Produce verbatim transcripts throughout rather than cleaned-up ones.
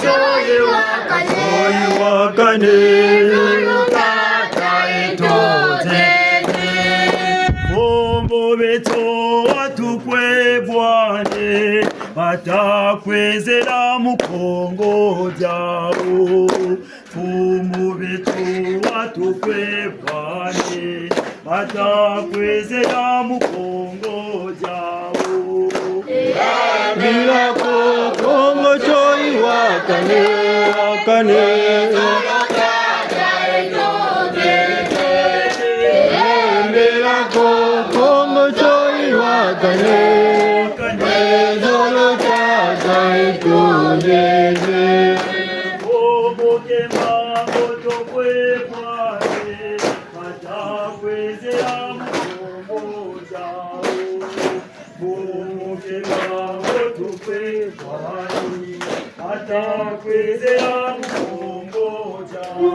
Toyiwakane. Toyiwakane. Tata eto zeze. Kombo beto watukwe bwane, bata kwezela mu Kongo diawu. Mfumu beto watukwe bwane, bata kwezela mu Kongo diawu. Bila ko Kongo toyiwakane, wakane. Bila ko Kongo toyiwakane, zolo tata eto zeze. Kombo kema moto kwe bwane, bata kwezela mu Kongo diawu. Kombo kema moto kwe bwane, bata kwezela mu Kongo diawu.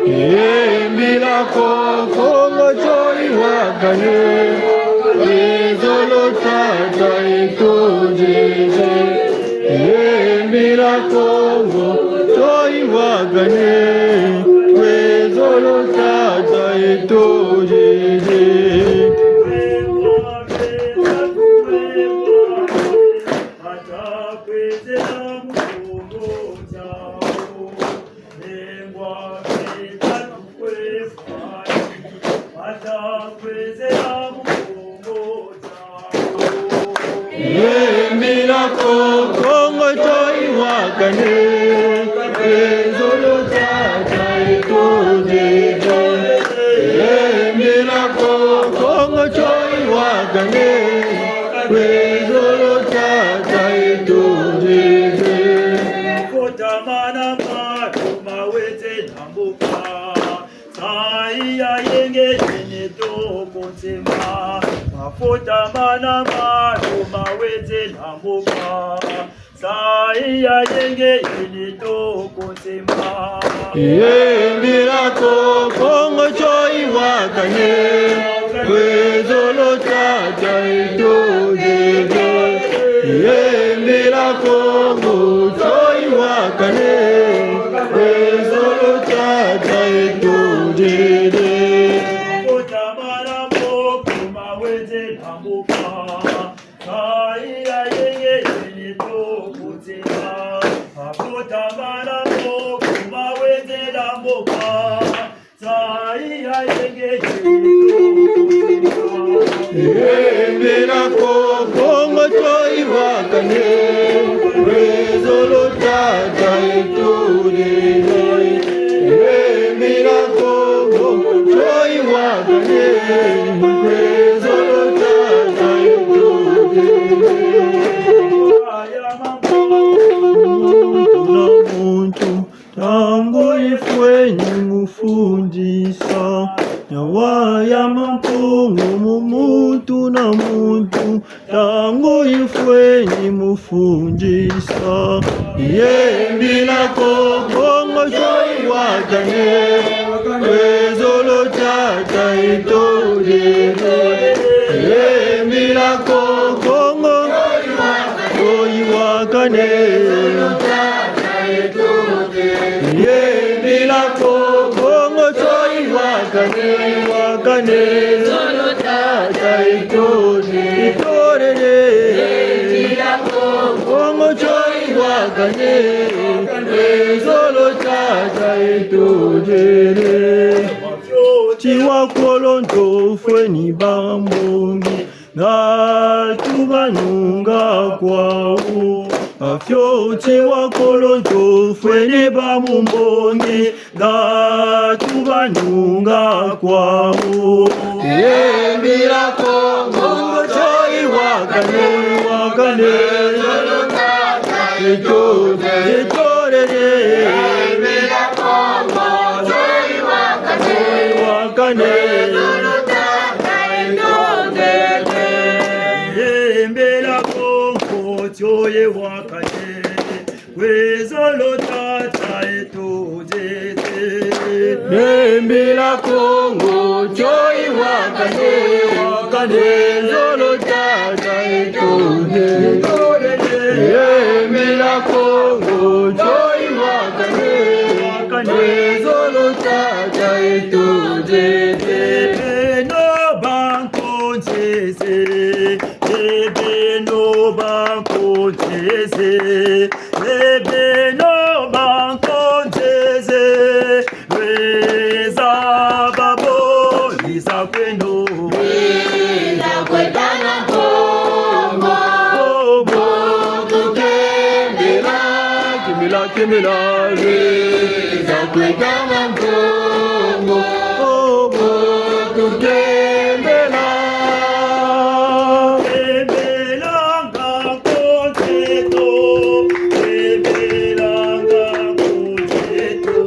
Yembila ko Kongo toyiwakane, zolo tata eto zeze. Yembila Kongo toyiwakane, zolo tata eto zeze. Yembila ko Kongo toyiwakane, zolo tata eto zeze. Yembila ko Kongo toyiwakane, zolo tata eto zeze. Fota mana matu mawete na mbuka. Sayi ya yenge yene toko nsema. Mafota mana matu mawete na mbuka. Sayi ya yenge yene toko nsema. Yembila ko Kongo toyiwakane, zolo tata eto zeze. Yembila Kongo toyiwakane, zolo tata eto zeze. Fota mana moko mawete na mbuka. Sayi ya yenge yene toko nsema. Mafota mana moko mawete na mbuka. Sayi ya yenge yene toko nsema. Yembila ko Kongo toyiwakane, zolo tata eto zeze. Yembila Kongo toyiwakane, zolo tata eto zeze. Muntu na muntu, ntangu yifweni mufundisa. Nyawa ya Mampungu mu muntu na muntu, ntangu yifweni mufundisa. Yembila ko Kongo toyiwakane, zolo tata eto zeze. Yembila ko Kongo toyiwakane. Yembila ko Kongo toyiwakane, wakane. Zolo tata eto zeze. Itorere. Yembila ko Kongo toyiwakane, zolo tata eto zeze. Tiwa kolo nto fweni bambongi, nga tubanunga kwawu. Bafioti wa kolo nto fweni ba mu mbongi, nga tubanunga kwawu. Yembila Kongo, Kongo toyiwakane, wakane. Eto, eto lele. Yembila Kongo toyiwakane, wakane. Yembila Kongo toyiwakane, kwe zolo tata eto zeze. Yembila Kongo toyiwakane, wakane. Kwe zolo tata eto zeze. Yembila Kongo Toi wakane, wakane. Trésor tata eto nzete. Beno bankonzeze, beno bankonzeze, beno bankonzeze. Lweza babo, lweza kweno. Lweza kweta na Kongo. Kongo. Tukembela. Kembela, kembela. Lweza kweta na Kongo. Kongo. Tukembela. Kembelanga nkonzeto. Kembelanga nkonzeto.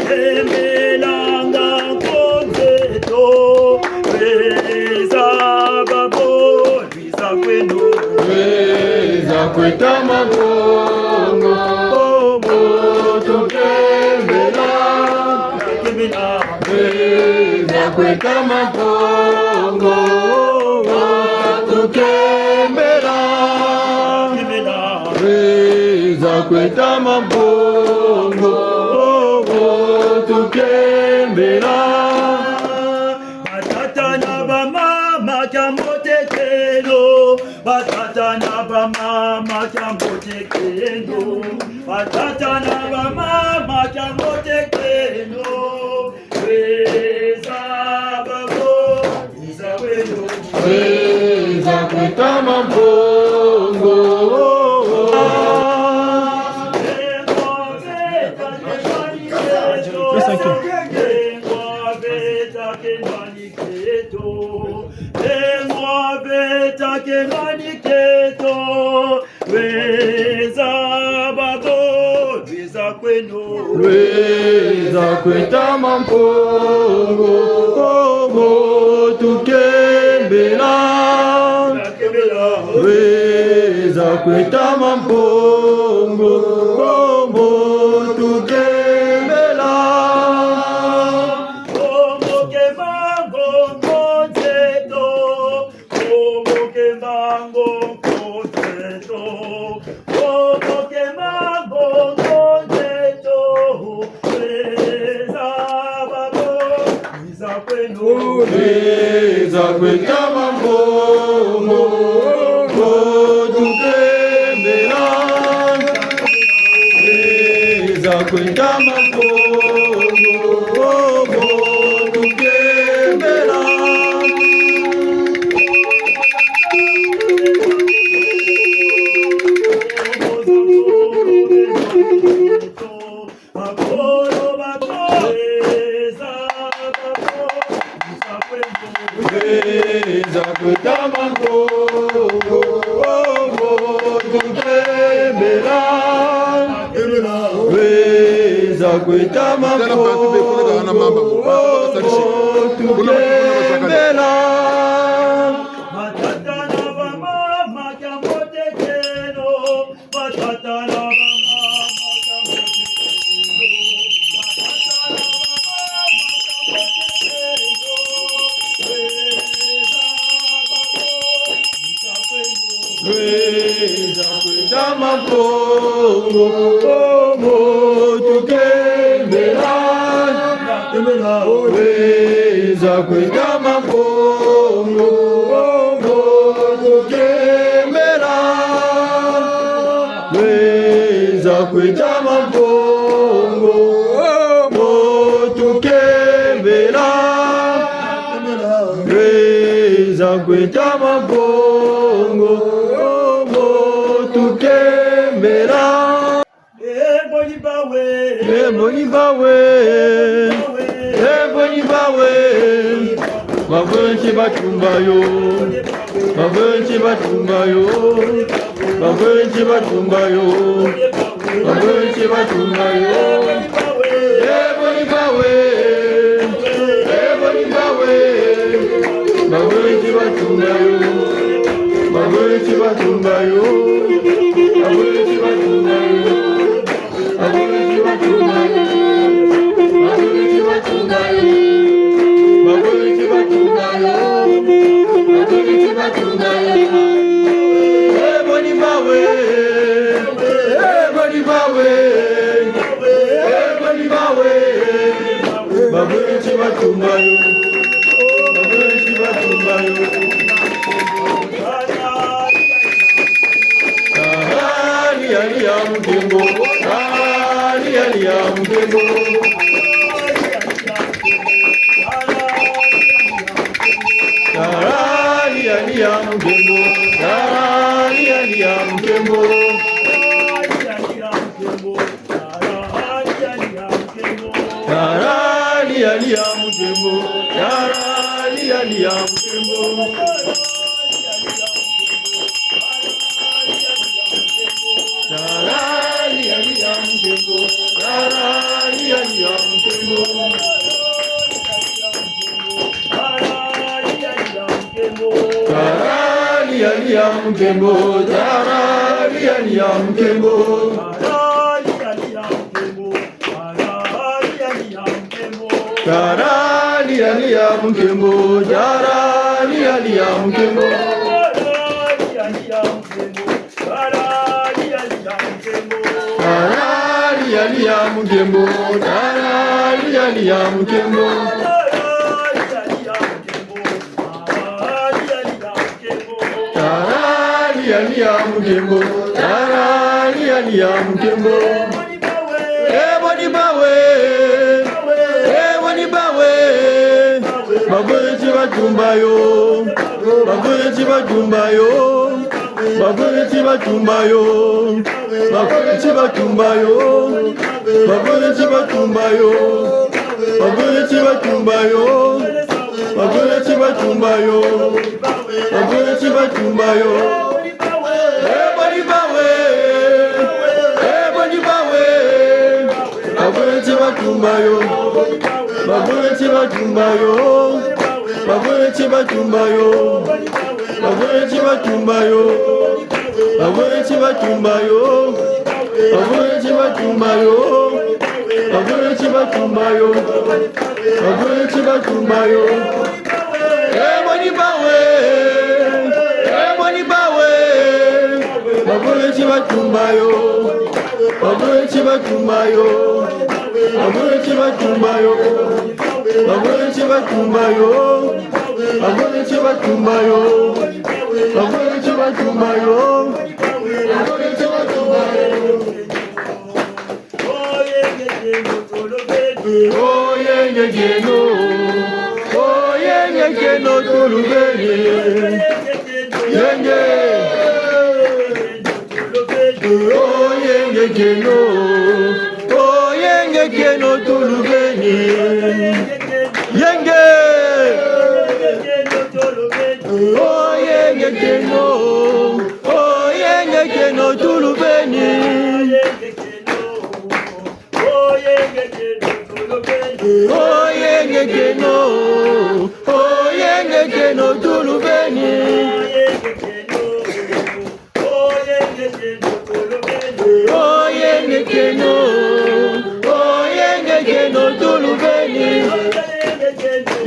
Kembelanga nkonzeto, lweza babo, lweza kweno. Lweza kweta na Kongo, omo tukembela. Kembela. Lweza kweta na Kongo, tukembela. Kembela. Lweza kweta na Kongo, omo tukembela. Batata na bamama, kiambote kieno. Batata na bamama, kiambote kieno. Batata na bamama, kiambote kieno. Lweza babo, lweza kweno. Lweza kweta na Kongo. Yes, thank you. Lweza babo, lweza kweno. Lweza kweta na Kongo, omo tukembela. Lweza kweta na Kongo, omo tukembela. Omo kembango nkonzeto. Omo kembango nkonzeto. Omo kembango nkonzeto. Lweza babo, lweza kweno. Lweza kweta na Kongo, omo tukembela. Lweza kweta na Kongo, omo tukembela. Lweza kweta na Kongo, omo tukembela. Lweza kweta na Kongo, omo tukembela. Batata na bamama, kiambote kieno. Batata na bamama, kiambote kieno. Batata na bamama, kiambote kieno. Lweza babo, lweza kweno. Lweza kweta na Kongo, omo tukembela. Lweza kweta na Kongo, omo tukembela. Lweza kweta na Kongo, omo tukembela. Lweza kweta na Kongo, omo tukembela. E boni bawe. E boni bawe. E boni bawe. Bavwenti batumba yo. Bavwenti batumba yo. Bavwenti batumba yo. Bavwenti batumba yo. E boni bawe. E boni bawe. Bavwenti batumba yo. Bavwenti batumba yo. Bavwenti batumba yo. Bawe, eh, boni bawe, babweti batumba yo, babweti batumba yo. Tala lia lia mukembo, tala lia lia mukembo. Tala lia lia mukembo, tala lia lia mukembo. Tala lia lia mukembo, tala lia lia mukembo. Tala lia lia mukembo, tala lia lia mukembo. Tala lia lia mukembo, tala lia lia mukembo. Tala lia lia mukembo, tala lia lia mukembo. Tala lia lia mukembo, tala lia lia mukembo. Tala lia lia mukembo, tala lia lia mukembo. Eh, boni bawe, eh, boni bawe. Babweti batumba yo, babweti batumba yo, babweti batumba yo, babweti batumba yo, babweti batumba yo, babweti batumba yo, babweti batumba yo, babweti batumba yo. Eh, boni bawe, eh, boni bawe. Babweti batumba yo, babweti batumba yo, babweti batumba yo, babweti batumba yo, babweti batumba yo, babweti batumba yo, babweti batumba yo, babweti batumba yo. Eh, boni bawe, eh, boni bawe. Babweti batumba yo, babweti batumba yo, babweti batumba yo, babweti batumba yo, babweti batumba yo, babweti batumba yo. Oyengekeno, oyengekeno tulubeni. Yenge. Oyengekeno, oyengekeno tulubeni. Yenge. Oyengekeno, oyengekeno tulubeni. Oyengekeno, oyengekeno tulubeni. Oyengekeno, oyengekeno tulubeni.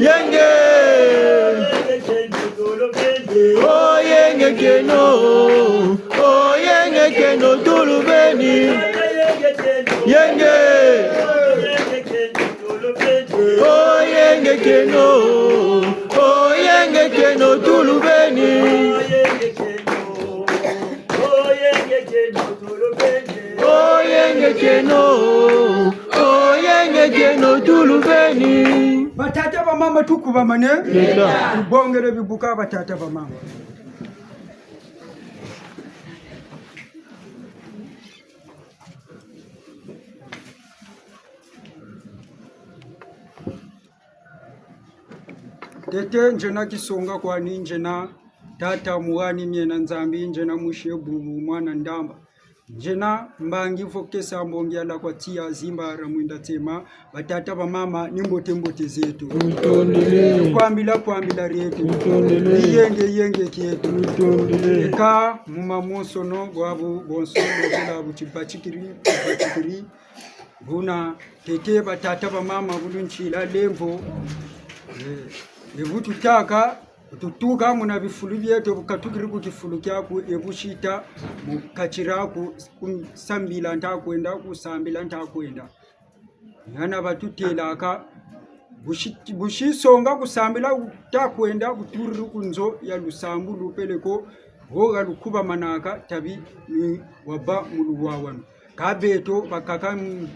Yenge. Oyengekeno, oyengekeno tulubeni. Yenge. Oyengekeno, oyengekeno tulubeni. Oyengekeno, oyengekeno tulubeni. Batata, bamama, tukubamane. Leta. Tubongele bibuka, batata, bamama. Ntete, ngiena kisonga kwani, ngiena tata Muhani Miena Nzambi, ngiena musi Bubu mwana Ndamba. Ngiena mbangi vokesa mbongi ala kwa tiya zimbara mwinda tsema, batata bamama, ni mbote mbote zeto. Tutondele. Kwambila kwambila dieto. Tutondele. Yenge yenge dieto. Tutondele. Eka mu mamonsono bwabu bonso bokela bu tibatikiri, tibatikiri. Buna ntete batata bamama bulu ntila lemvo. Eh, e bu tutâka, Tutuka muna bifulu bieto, bu katukiri ku kifulu kiaku, e bu sita mu katira ku, ku sambila nta kwenda, ku sambila nta kwenda. Ni hana batutêlaka, bu si-, bu sisonga ku sambila nta kwenda, bu turiri ku nzo ya lusambulu peleko, wo ha lukubamanaka, tabi ni wabâ mu luwawanu. Kâ beto bakaka, mm,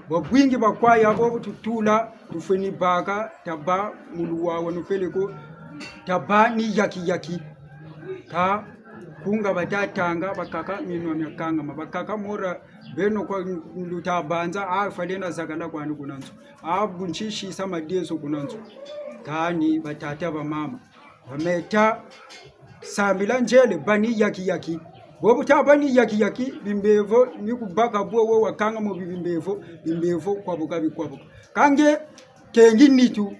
bwabwingi bwa kwaya bo bu tutula, tufweni baka, tabâ mu luwawanu peleko, tabâ ni yaki-yaki. Kâ kunga batatanga, bakaka minwa miakangama, bakaka mora beno kwa luta banza, a fwalenda zakala kwani kuna nzo. A bu ntsisisa madezo kuna nzo. Kani batata bamama, bameta sambila nzele, bâ ni yaki-yaki. Bo bu tabâ ni yaki-yaki, bimbevo, ni ku baka bwe we wakanga mo bi-, bimbevo, bimbevo kwabuka bikwabuka. Kâ nge, kengi nitu,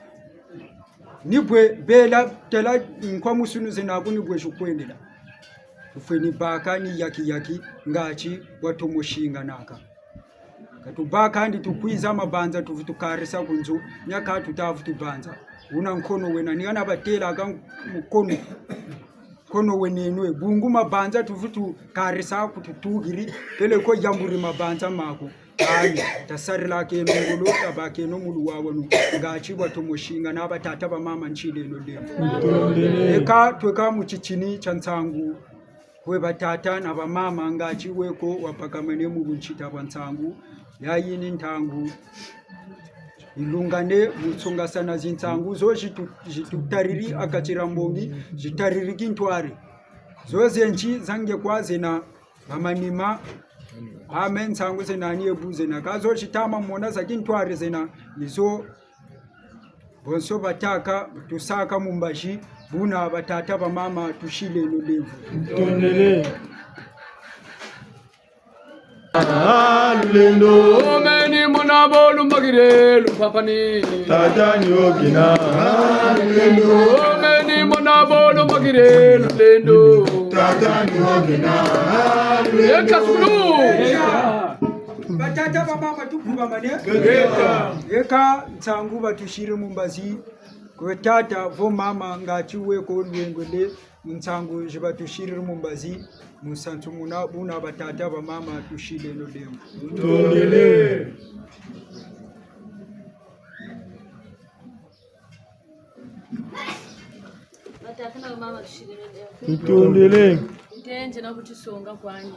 ni bwe bela tala nkwamusunu zena ku ni bwe zikwendela. Tufweni baka ni yaki-yaki, ngati bwa tumushinganaka. Ka tubâ kandi tukwiza mabanza tuvutu karisa ku nzo, miaka tutavutu banza. Wuna nkono wena, ni hana batêlaka nkono. Nkono weneno, e bungu mabanza tuvutu karisa ku tutukiri, peleko yamburi mabanza maku. Kani, tasarilakeno ngolo, tabâkeno mu luwawanu, ngati bwa tumushinga na batata bamama nsileno lemvo. Eka tweka mu titini tia nsangu. Kwe batata na bamama, ngati weko wapakamene mu buntsita bwa nsangu, yayi ni ntangu yilungane mu songasana zinsangu zo zitu-, zitutariri ha kati dia mbongi, zitariri kintwari. Zo zenzi za nge kwa zena, ha manima, amen, nsangu zena ni ebu zena. Kâ zo zitama mona za kintwari zena, ni zo bonso batâka, tusaka mu mbazi, buna batata bamama tusileno lemvo. Ntondele. Ah, lulendo. Omeni mona bo lumbakire, lumpapani. Tata ni okina. Ah, lulendo. Omeni mona bo lumbakire, lulendo. Tata ni okina. Ah, lulendo. Eka sukulu. Batata bamama tukubamane. Eka. Eka nsangu batusiri mu mbazi. Kwe tata, vo mama, ngati weko lwengwele, mu nsangu zi batusiriri mu mbazi, mu nsansu muna, buna batata bamama tusileno lemvo. Ntondele. Batata na bamama tusileno lemvo. Ntondele. Ntenze na kutisonga kwani.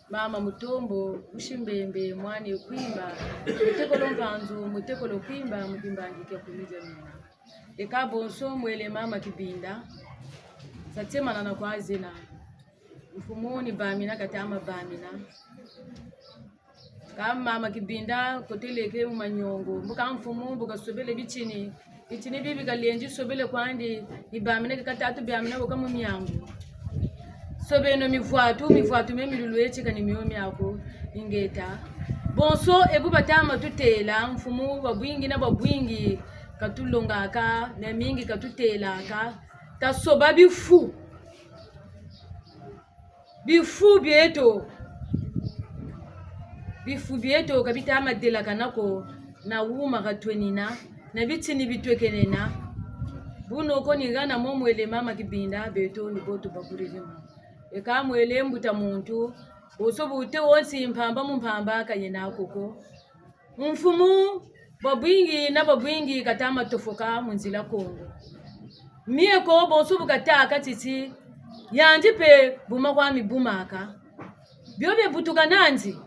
Mama Mutombo, Musi Mbembe, mwana Kwimba, mutekolo Mpanzu, mutekolo Kwimba, mu kimbangi kia kumi dia mina. Eka bonso mwele mama Kibinda, sa tsemana na kwa zena. Mfumu ni bamina, katama bamina. Kâ mama Kibinda, koteleke mu manyongo. Mbuka mfumu, mbuka sobele bitini. Bitini bibi kalendi sobele kwandi, ni bamina ke katatu biamina boka mu miangu. Sobeno mivwatu, mivwatu mie milulu eti kani mio miaku, ingeta. Bonso, ebu batama tutêla, mfumu, babwingi na babwingi, katulongaka, miamingi katutêlaka, tasoba bifu. Bifu bieto. Bifu bieto ka bitama delakana ko na wuma katwenina, na bitini bitwekenena. Bunoko ni hana mo mwele mama Kibinda, beto ni bo tubakuriri mo. Eka mwele mbuta muntu, bonso bute wonsi mpamba mu mpamba kayena ko ko. Mfumu, babwingi na babwingi katama tofoka mu nzila Kongo. Mie ko bonso bu katâka titi, yandi mpe buma kwa mibumaka. Bio bie butuka nandi,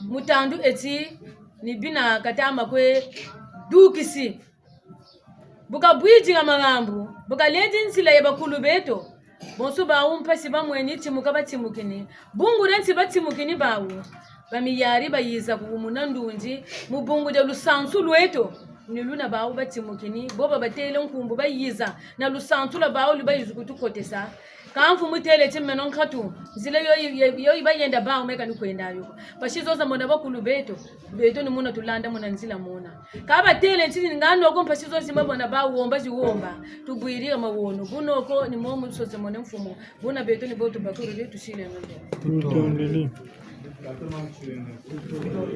mu tandu eti ni bina katama kwe dukisi. Bu kabwidila malambu, bu kalendi nzila ya bakulu beto, bonso bawu mpasi bamweni timuka batimukini. Bungu dia nti batimukini bawu, bamiyari bayiza kuwumuna ndundi, mu bungu dia lusansu lweto, ni luna bawu batimukini, bo babatêle nkumbu bayiza, na lusansu lwa bawu lu bayizi kutukotesa. Kâ mfumu têle ti meno nkatu, nzila yo yi, yo, yo yi bayenda bawu me ka ni kwenda yo. Mpasi zo zamona bakulu beto, beto ni muna tulanda muna nzila mona. Kâ batêle nti ni ngano ko mpasi zo zi mabona bawomba ziwomba, tubwiri ha mawono. Bunoko ni mo musoze mone mfumu, buna beto ni bo tubakuriri tusileno lemvo. Tutondele.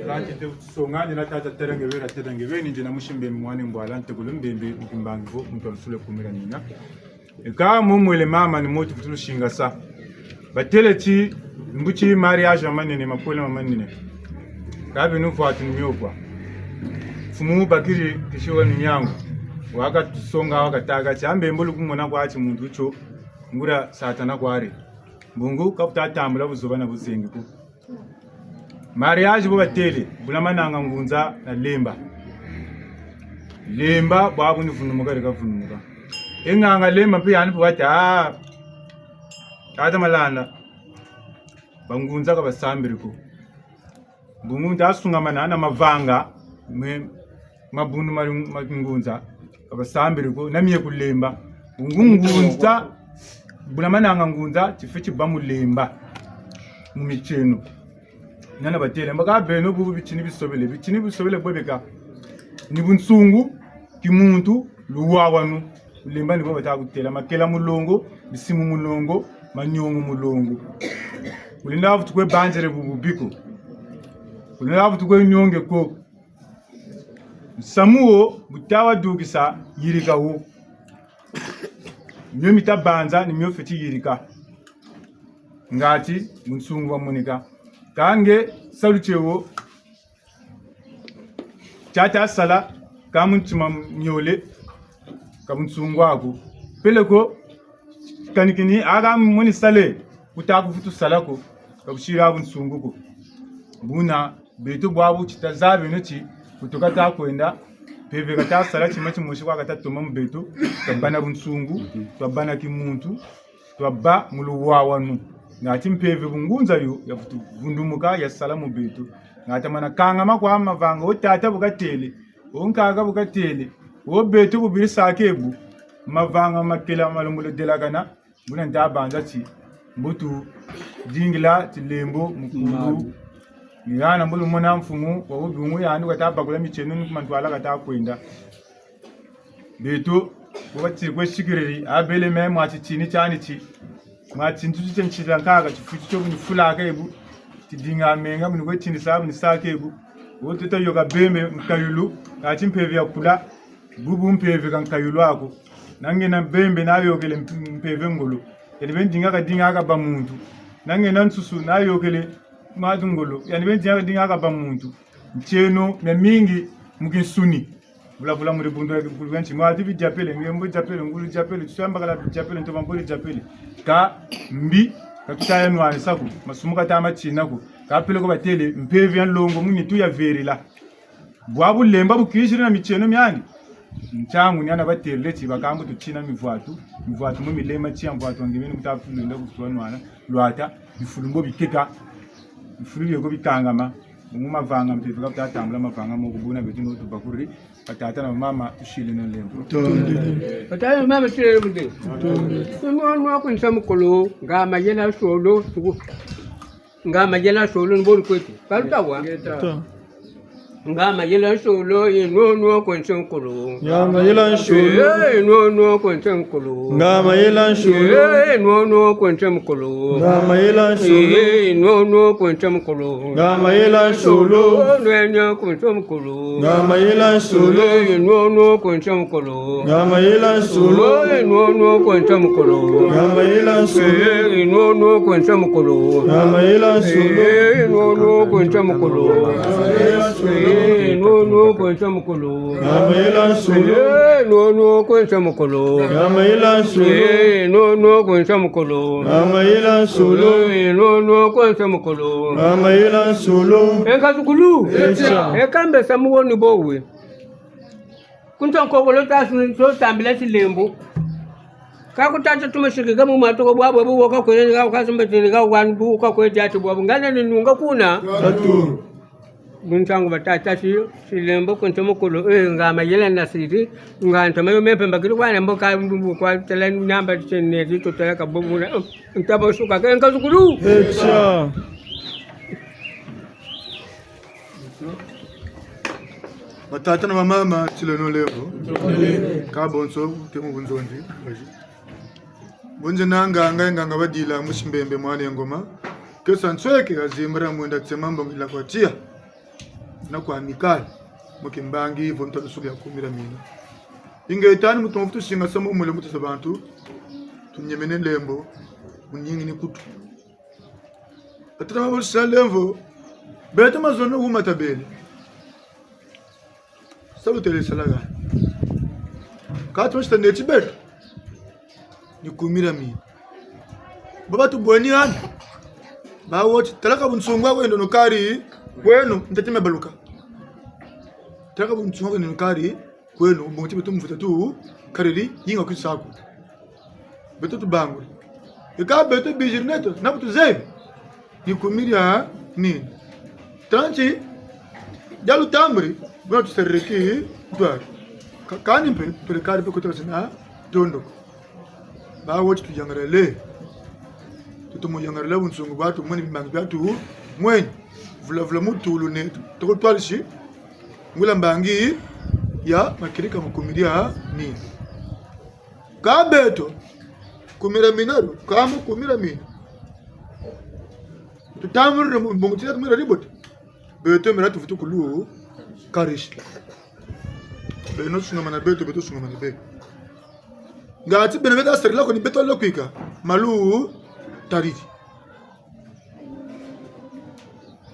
Kati te songa, ni na tata Tera Ngebeni, Tera Ngebeni, ni nge na musi Mbembe mwana Mbwala, ntekolo Mbembe, mu kimbangi vo, muntu wa nsule kumira nina. Eka mu mwele mama ni mo tufweti singasa. Batêle ti, mbuti mariage ma manene, makwela ma manene. Ka beno vwatu ni mio vwa. Mfumu bakiri kisi wa ni miangu. Waka tusonga, waka tâka ti, a Mbembe lukumona kwa ti muntu tio, nguria Satana kwari. Bungu, ka buta tambula buzoba na buzengi ko. Mariage bo batêle, bula mananga ngunza na Lemba. Lemba, bwabu ni vunumuka, dika vunumuka. E nganga Lemba mpe yandi mpe wati, ah, tata Malanda, bangunza ka basambiri ko. Bungu nta sungamana na mavanga, me, mabundu ma, ma ngunza, ka basambiri ko, na mie ku Lemba. Bungu ngunza, bula mananga ngunza, tifweti bâ mu Lemba, mu mitieno. Nana batêle, mbo ka beno bu bitini bisobele, bitini bisobele bwe beka. Ni bunsungu, kimuntu, luwawanu, Lemba ni bo bata kutêla, makela mulongo, bisimu mulongo, maniongo mulongo. Kulendi vutu kwe banzele bu bubi ko. Kulendi vutu kwe nionge ko. Nsamu wo, bu ta wa dukisa, yirika wo. Mio mita banza, ni mio fweti yirika. Ngati, bunsungu bwa monika. Kâ nge, salu tie wo, tia ta sala, ka mu ntima miole, ka bunsungu aku. Peleko, kani kini, aka mweni sale, kuta kuvutu sala ko, ka busiri bunsungu ko. Buna, beto bwabu ti tazabeno ti, kutu kata kwenda, mpeve kata sala tima timosi kwa kata toma mu beto, twabâ na bunsungu, twabâ na kimuntu, twabâ mu luwawanu. Ngati mpeve bungunza yo, yavutu vundumuka, yasala mu beto. Ngati mana kangama kwa mavanga, o tata bu katêle, o nkaka bu katêle, o beto bubiri sake bu, mavanga makela malembolo delakana, buna nta banza ti, mbo tudingila tilembo mukulu. Ni hana mbo lumona mfumu, wa wubungu yandi kata bakula mitieno ni ku mantwala kata kwenda. Beto, bo batiri kwe sikiriri, abele me mwa titini tiani ti. Mwa tintu ti tia ntila nkaka, tifwiti tio bu ni fulaka ebu. Tidinga menga bu ni kwe tinisa bu ni saka ebu. Wo tuta yoka bembe nkayulu, kati mpeve yakula, bubu mpeve ka nkayulu ako. Na nge na bembe na yokele mp-, mpeve ngolo. Yandi beni dinga kadinga kabâ muntu. Na nge na nsusu na yokele matu ngolo. Yandi beni dinga kadinga kabâ muntu. Ntieno miamingi mu kinsuni. Vula vula mu dibundu dia kikulu kanti, mwa ti bidiapele, ngembo diapele, ngulu diapele, tuswamba kala diapele, ntoma mboli diapele. Ka mbi, ka tuta ya nwanisa ko, masumu kata matina ko. Ka peleko batêle, mpeve ya nlongo mu nitu yaverela. Bwabu lemba bu kisiri na mitieno miandi. Ntangu ni hana batêle ti bakamba tutina mivwatu, mivwatu mu milema tia mvwatu wa ngemeni kuta lenda kutu wa nwana, lwata, bifulu mbo bikeka, bifulu bieko bikangama, mu mavanga mpeve ka buta tambula mavanga mo ku buna beto no tubakuri, batata na bamama, tusileno lemvo. Batata na bamama, tusileno lemvo. Nwa, nwa, kwensa mukolo, nga mayela solo, tuku. Nga mayela solo, ni bo ni kwetu. Ka luta wa? Nga mayela solo, e nwa, nwa, kwensa mukolo. Nga mayela solo. E nwa, nwa, kwensa mukolo. Nga mayela solo. E nwa, nwa, kwensa mukolo. Nga mayela solo. E nwa, nwa, kwensa mukolo. Nga mayela solo. Nwa, nwa, kwensa mukolo. Nga mayela solo. E nwa, nwa, kwensa mukolo. Nga mayela solo. E nwa, nwa, kwensa mukolo. Nga mayela solo. E nwa, nwa, kwensa mukolo. Nga mayela solo. E nwa, nwa, kwensa mukolo. E nwa, nwa, kwensa mukolo. Nga mayela solo. E nwa, nwa, kwensa mukolo. Nga mayela solo. E nwa, nwa, kwensa mukolo. Nga mayela solo. E nwa, nwa, kwensa mukolo. Nga mayela solo. E nkazukulu. Etia. E kambe samu wo ni bo we. Kunta nkokolo ta su-, so tambila tilembo. Ka ku tata tuma sikika mu matu ko bwabu, bu wo ka kwenda, ka kasumba tini, ka wani bu ka kwenda ati bwabu. Ngana ni nunga kuna. Tatu. Buntangu batata si, tilembo kunta mukolo, e, nga mayela nasiri, nga ntama yo me mpe mbakiri kwa nembo ka mbu kwa tala namba tene ti totala ka bubuna, e, ntaba suka, ke nkazukulu. Etia. Batata na bamama, tusileno lemvo. Ka bonso, temo bunzonzi. Bonze na nganga, nganga badila, musi Mbembe mwana ya Ngoma. Kesa nsweke, ha zimbara mwenda tsema mbangila kwa tiya. Na kwa Amicale, mu kimbangi vo ntalusulu ya kumi dia mina. Inga etani mutu mfutu singa samu mule mutu za bantu, tunyemene lembo, muningi ni kutu. Atata mabo sila lemvo, beto mazono wuma tabele. Salu tele salaga. Kati mashita neti beto. Ni kumi dia mina. Baba tubweni hana. Bawo ti, talaka bunsungu bwendo no kari, kweno, ntete me baluka. Talaka bunsungu bwendo no kari, kweno, bongo ti beto mvuta tu, kariri, yinga kwiza ko. Beto tubanguri. Eka beto biziri neto, na bu tuzebi. Ni kumi dia mina. Tanti, dia lutamburi, buna tusariri ki, ntwari. Ka-, kani mpe, tule kari mpe kutaka sina, tondo. Bawo ti tuyangalale. Tutomo yangalala bunsungu bwa tumweni bimbangi bia tumweni. Vula vula mu tulu neto. Toko twalisi. Ngula mbangi ya makirika mu kumi dia mina. Ka beto, kumi dia mina dio, ka mu kumi dia mina. Tutambulire mu, mu bungu tia tumira dibote. Beto mira tuvutu kulu, karisi. Beno sungamana beto, beto sungamana beno. Ngati beno beta sarila ko ni beto lo kwika, malu tariri.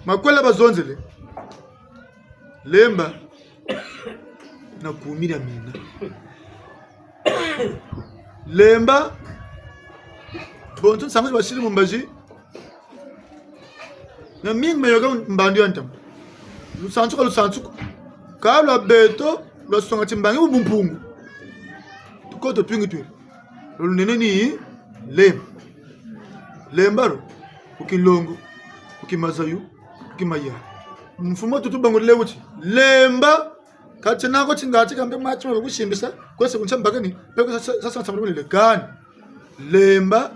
Makwela bazonzele. Lemba na kumi dia mina. Lemba, bonso nsangu zi basiri mu mbazi. Na mingi mayoka mbandu ya ntama. Lusansuka, lusansuka. Ka lwa beto, lwa songa timbangi mu bumpungu. Tukoto twingi twiri. Lwa lunene ni lemba. Lemba lo, ku Kinlongo, ku Kimazayu, ku Kimaya. Mfumu tutu bangulile wuti, lemba, kati nako tinga tika mpe mwa tima bakusimbisa, kwese kuntia mbakani, pe kwese sa, sa, sa, sa, kani. Lemba,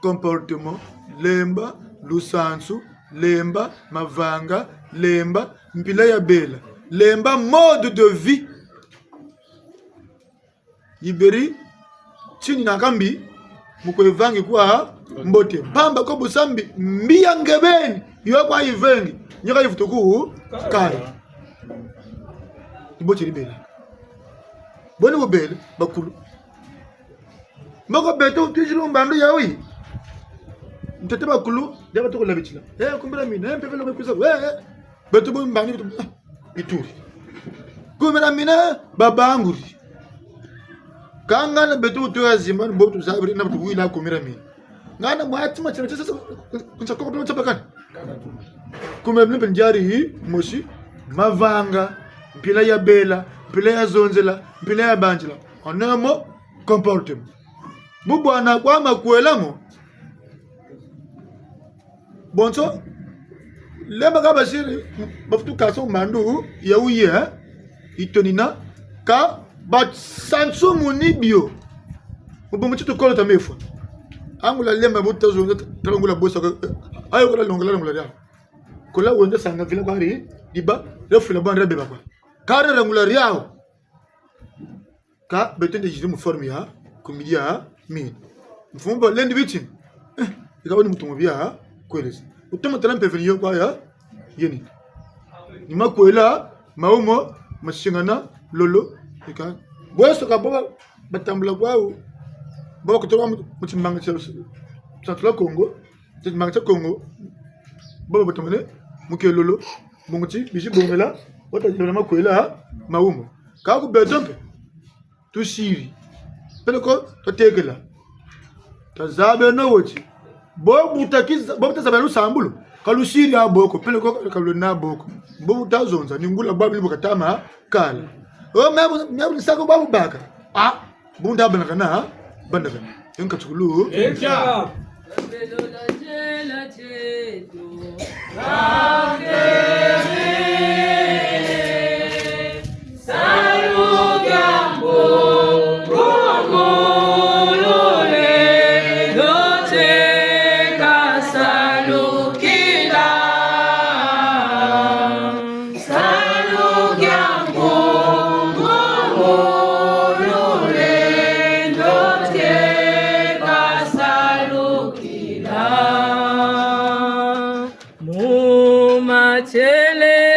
comportement, lemba, lusansu, lemba, mavanga, lemba, mpila ya bela, lemba, mode de vie. Yiberi, tini na kambi, mu kwe vangi kwa mbote. Mpamba ko bu sa mbi, mbi ya nge beni, yo kwa yivengi, nyoka yivutu ku kari. Ni bo tiri bela. Boni bu bele, bakulu. Mboko beto twiziri mu mbandu yayi. Ntete bakulu, dia batukulabitila. Eh, kumi dia mina, eh, mpeve longo kwiza, eh, eh. Beto bu mbangi, beto, ah, bituri. Kumi dia mina, babanguri. Ka ngana beto bu tuya zimba, ni bo tuzabiri, na bu tuwila kumi dia mina. Ngana mwa tima tina, tina, tina, tina, koko, tina, tina, kumi dia mina mpe ni diari, mosi, mavanga, mpila ya bela, mpila ya zonzela, mpila ya banzila. En un mot, comportement. Bu bwana kwa makwela mo. Bonso, lemba ka basiri, bafutu kasa mu mbandu yayi, eh? Yitonina, ka basansumuni bio. Mu bungu ti tukolo ta mefwa. Angula lemba bu tazonza, tala ngula bwe sa ko, eh, ayo kola longola, longola diawu. Kola wende sanga vila kwa ri, diba, refula bwa ndrabe bakwa. Kare rangula diawu. Ka beto nde yiziri mu forme ya kumi dia mina. Mfumu balendi bitini. Eh, yika wani mutu mu bia kweleza. Wutomo tala mpeve ni yo kwa ya yeni. Ni makwela, mawumo, masingana, lolo, yika. Bweso ka bo batambula kwawu. Bo bakutoka mu, mu timbangi tia, tia Kongo. Timbangi tia Kongo. Bo batamane, mu kelolo. Bungu ti, bizi bongela, wata yibela makwela, mawumo. Ka ku beto mpe. Tusiri. Peleko, tatekela. Tazabeno wo ti. Bo bu takiza, bo bu tazabeno lusambulu. Ka lusiri a bo ko, peleko ka lwena bo ko. Bo bu tazonza, ni ngula bwa bili bu katama, kala. O, mia bu, mia bu ni sako bwa bu baka. Ah, bu nda bandakana, bandakana. Enka tukulu. Enka.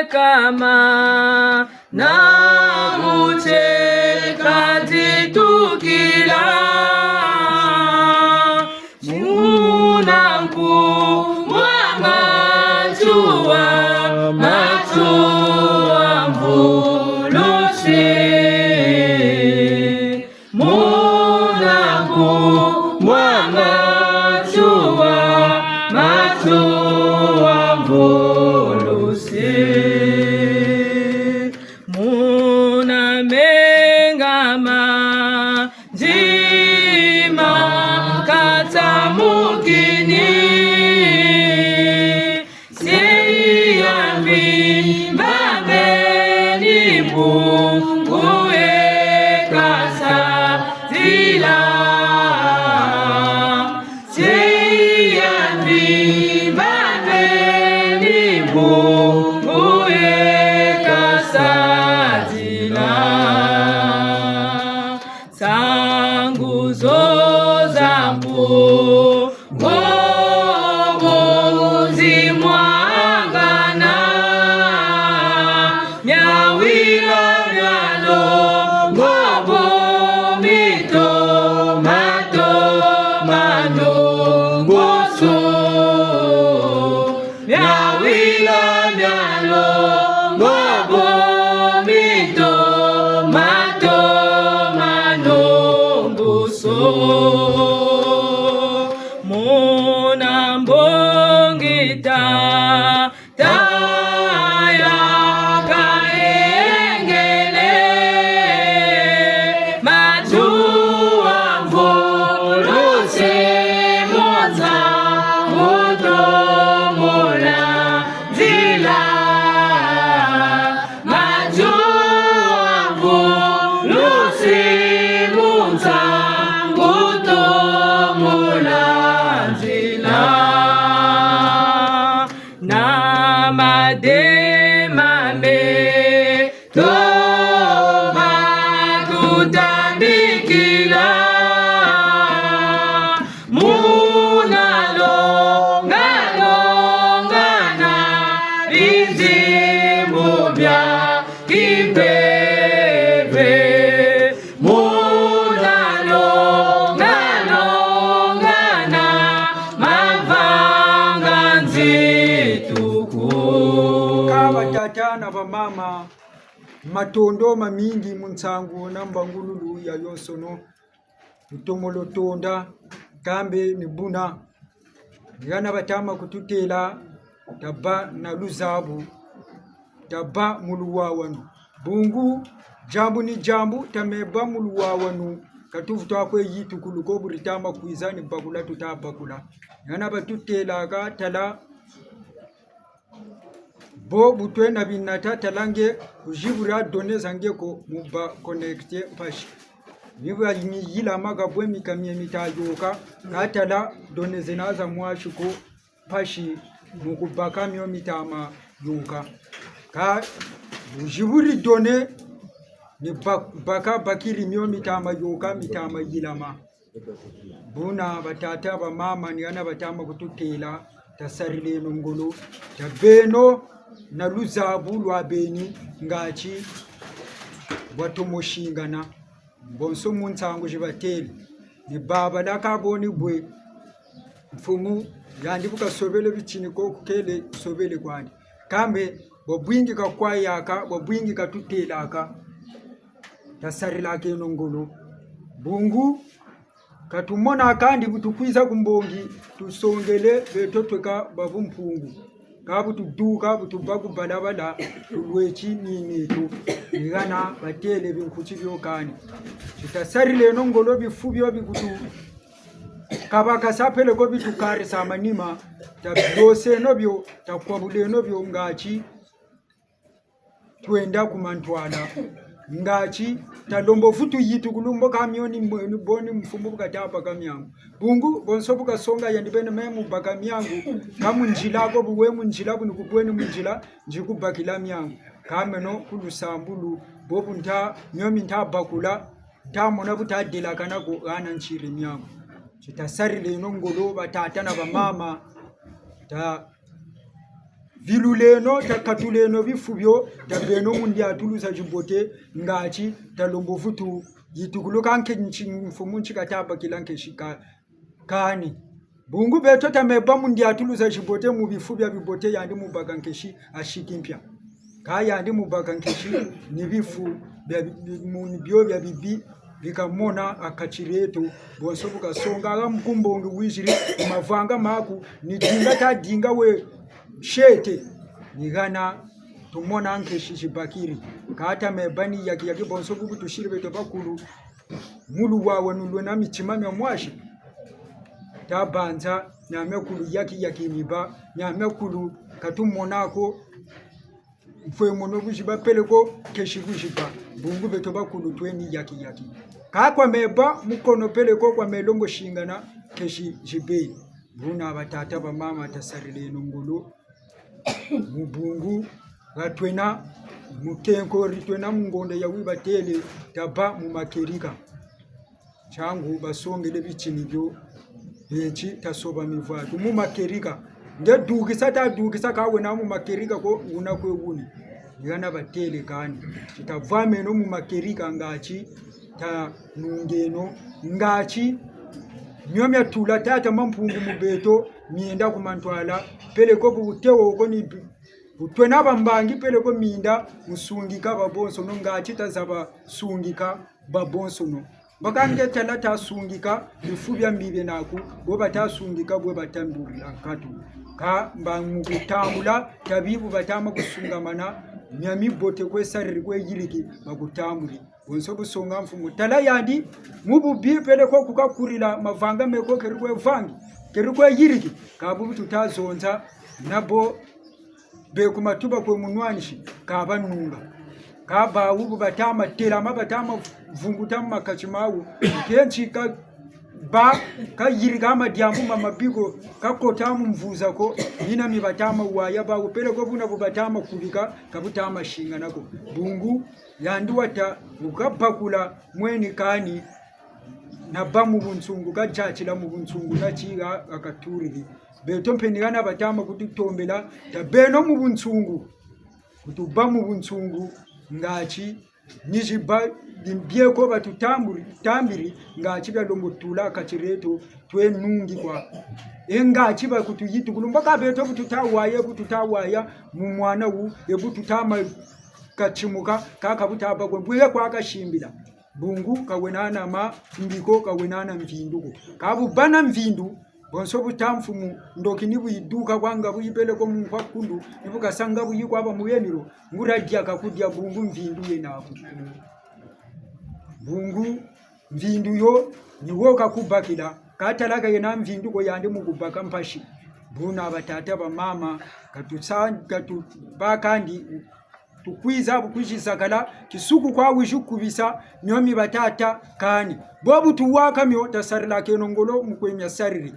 Kama na muteka ditukila. Muna nkumbu a Matsoua, Matsoua mvulusi. Muna nkumbu a Matsoua, Matsoua mvulusi. Muna menga ma nzima katsamukini. Seyi ya mvimba beni mbungu eka sa nzila. Seyi ya mvimba beni mbungu eka sa nzila. Nsangu zo za mpungu zi mwangana, miawila mialo ngobo mito mato manongoso. Miawila mialo ngobo mito mato manongoso. Muna mbongi ta taya kahengele. Matsoua mvulusi mu nsangu tomola nzila. Matsoua mvulusi mu nsangu tomola nzila. Na madema me to batutambikila. Muna longa longa na bizimu bia kimpeve. Muna longa longa na mavanga nzituku. Ka batata na bamama, matondo mamingi mu nsangu na mbangululu yayonsono. Lutomolo tonda, kambe ni buna. Ni hana batama kututêla, tabâ na luzabu, tabâ mu luwawanu. Bungu, diambu ni diambu, tamebâ mu luwawanu. Ka tuvutu kwe yitukulu ko, bu ditama kwiza ni bakula tuta bakula. Ni hana batutêlaka, tala, bo bu twena binata, tala nge, kuzibula données za nge ko, mu ba connecter mpasi. Ni bwa mi yilama ka bwe mi ka mie mita yôka, ka tala données zena za mwasi ko, mpasi mu kubaka mio mitama yôka. Ka bu zibuli données, ni ba-, baka bakiri mio mitama yôka, mitama yilama. Buna batata, bamama, ni hana batama kututêla, tasarileno ngolo, tabeno na luzabu lwa beni, ngati bwa tomo singana. Bonso mu nsangu zi batêle. Ni babala ka boni bwe, mfumu, yandi bu kasobele bitini ko, kukele sobele kwandi. Kambe, bwabwingi kakwayaka, bwabwingi katutêlaka. Tasarilakeno ngolo. Bungu, ka tumona kandi bu tukwiza ku mbongi, tusongele beto tweka ba bumpungu. Ka bu tuduka, bu tubâ ku balabala, tulweti ni neto. Ni hana batêle binkuti bio kani. Tutasarileno ngolo, bifu bio bikutu kabakasa peleko, bitukarisa manima. Tabioseno bio, takwabuleno bio ngati twenda ku mantwala. Ngati talombo vutu yitukulu mbo ka mio ni mbo-, ni boni mfumu bu kataba ka miangu. Bungu, bonso bu kasonga yandi beni me mu baka miangu, ka mu nzila ko, bu we mu nzila, bu ni kubweni mu nzila, nzi kubakila miangu. Ka meno ku lusambulu, bobu nta, mio mi nta bakula, nta mona bu tadelakana ko, hana ntiri miangu. Tutasarileno ngolo, batata na bamama, ta viluleno, takatuleno bifu bio, tabeno mu ndiatulu za zibote, ngati talembo vutu yitukuluka nke nti-, mfumu nti katabakila nkeshi ka-, kani. Bungu beto tameba mu ndiatulu za zibote, mu bifu bia bibote, yandi mu baka nkeshi asiki mpia. Ka yandi mu baka nkeshi ni bifu bia bi-, mu-, ni bio bia bibi bi kamona ha kati dieto, bonso bu kasonga ha mu kumbongi wiziri, mu mavanga maku, ni dinga ta dinga we shete, ni hana tumona nkeshi zibakiri. Ka tameba ni yaki yaki, bonso bu tusiri beto bakulu, mu luwawanu lwena mitima mia mwasi, tabanza, miamiakulu yaki yaki miba, miamiakulu ka tumona ko, mfwe mono bu ziba peleko nkeshi bu ziba, bungu beto bakulu tweni yaki yaki. Ka kwa meba mu kono peleko kwa melongo singana nkeshi zibe. Buna batata bamama tasarileno ngolo. Mu bungu, ha twena, mu kenkori twena mu ngonda ya wibatele, taba mu makerika. Ntiangu basongele bitini bio, beti tasoba mivwatu mu makerika. Nge dukisa ta dukisa ka wena mu makerika ko wuna kwe wuni. Ni hana batele kani. Ti tavwameno mu makerika ngati tanungeno, ngati mio mia tula tata Mampungu mu beto, mienda ku mantwala, peleko bu tewo ko ni bi-, bu twena bambangi peleko minda mu sungika babonsono, ngati tazaba sungika babonsono. Mbaka nge tala tasungika bifu bia mbi bie naku, bo batasungika bwe batambulila nkatu. Ka mba mu kutambula, tabi bu batama kusungamana, mia mibote kwe sariri kwe yiriki, bakutambuli. Bonso bu songa mfumu. Tala yandi, mu bubi peleko kukakurila mavanga meko keri kwe vangi, keri kwe yiriki, ka bu tutazonza, na bo be ku matuba kwe munwanisi, ka banunga. Ka bawu bu batama telama, batama vunguta mu makati mawu. Kenti ka ba, kayirika madiambu ma mabi ko, kakota mu mvuza ko, mina mi batama waya bawu, peleko buna bu batama kubika, ka butama singana ko. Bungu, yandi wata, bu kabakula mweni kani, naba mu bunsungu, kadiatila mu bunsungu, natiha ha katuriri. Beto mpe ni hana batama kututombela, tabeno mu bunsungu. Kutuba mu bunsungu, ngati ni ziba bieko batutambuli-, tambiri, ngati bialembo tula kati dieto, twe nungi kwa. E ngati bakutuyitukulu, mbaka beto bu tutawaya, bu tutawaya mu mwana wu, e bu tutama katimuka, kaka butaba kwe, bwe kwa kasimbila. Bungu, ka wena na ma-, mbi ko, ka wena na mvindu ko. Ka bu bâ na mvindu, bonso bu ta mfumu, ndoki ni bu yiduka kwa nga bu yibele ko mu nkwa kundu, ni bu kasa nga bu yikwa ba mu yemiro, nguria dia kakudia bungu mvindu yena ku. Bungu, mvindu yo, ni wo kakubakila, ka tala ka yena mvindu ko yandi mu kubaka mpasi. Buna batata bamama, katusa-, katubakandi, tukwiza bu kwizi sakala, kisuku kwa wizi kubisa, mio mi batata kani. Bo bu tuwaka mio, tasarilakeno ngolo mu kwe mia sariri.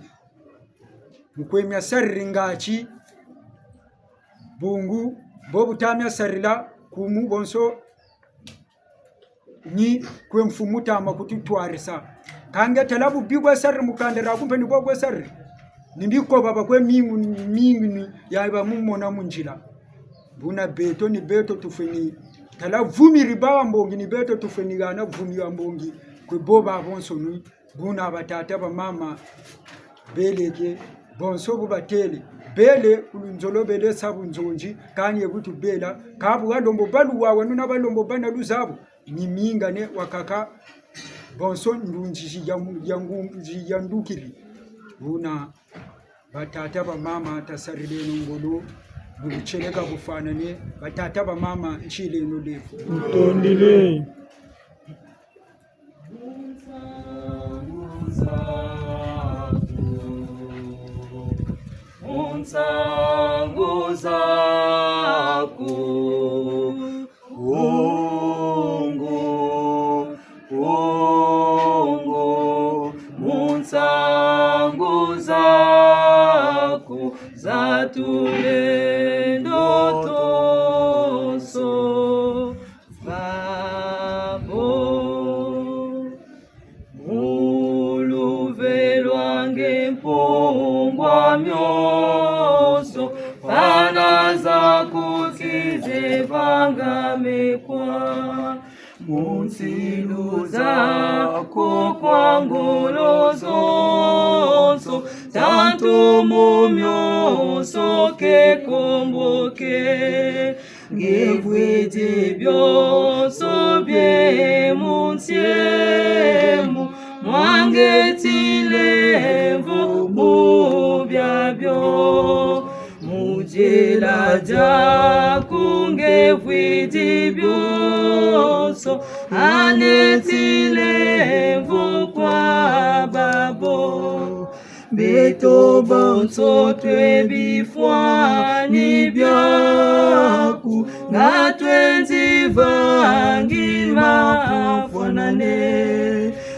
Mu kwe mia sariri ngati, bungu, bo bu ta mia sarila, kumu bonso, ni kwe mfumu tama kututwarisa. Ka nge tala bubi bwe sariri mu kanda diaku mpe ni bwe bwe sariri. Ni bikoba ba kwe mingu, mingu ni ya ba mu mona mu nzila. Buna beto ni beto tufweni. Tala vumiri ba mbongi ni beto tufweni hana vumi ba mbongi. Kwe bo babonsono. Buna batata bamama, beleke, bonso bu batele, bele, ku lunzolo bele sa bunzonzi, kani e bu tubela, ka bu balembo bâ luwawanu na balembo bâ na luzabu, ni mingane wakaka, bonso ndunzi zi ya mu-, ya ngu-, zi yandukiri. Buna batata bamama tasarileno ngolo, mu butieleka bufwanane, batata bamama nsileno lefu. Ntondele. Mu nsangu zaku, mu nsangu zaku, Kongo, Kongo, mu nsangu zaku za tulendo tonso. Babo, mu luve lwa nge mpongwa mionso, fana Mekwa mu nsilu zako kwa ngolo zonso, tantu mu mionso ke komboke. Nge vwidi bionso bie mu nsiemu, mwa nge ti nlemvo mu biabio. Mu diela diaku nge vwidi bionso, ane ti nlemvo kwa babo. Beto bonso twe bifwani biaku, nga twendi vangi mafwanane.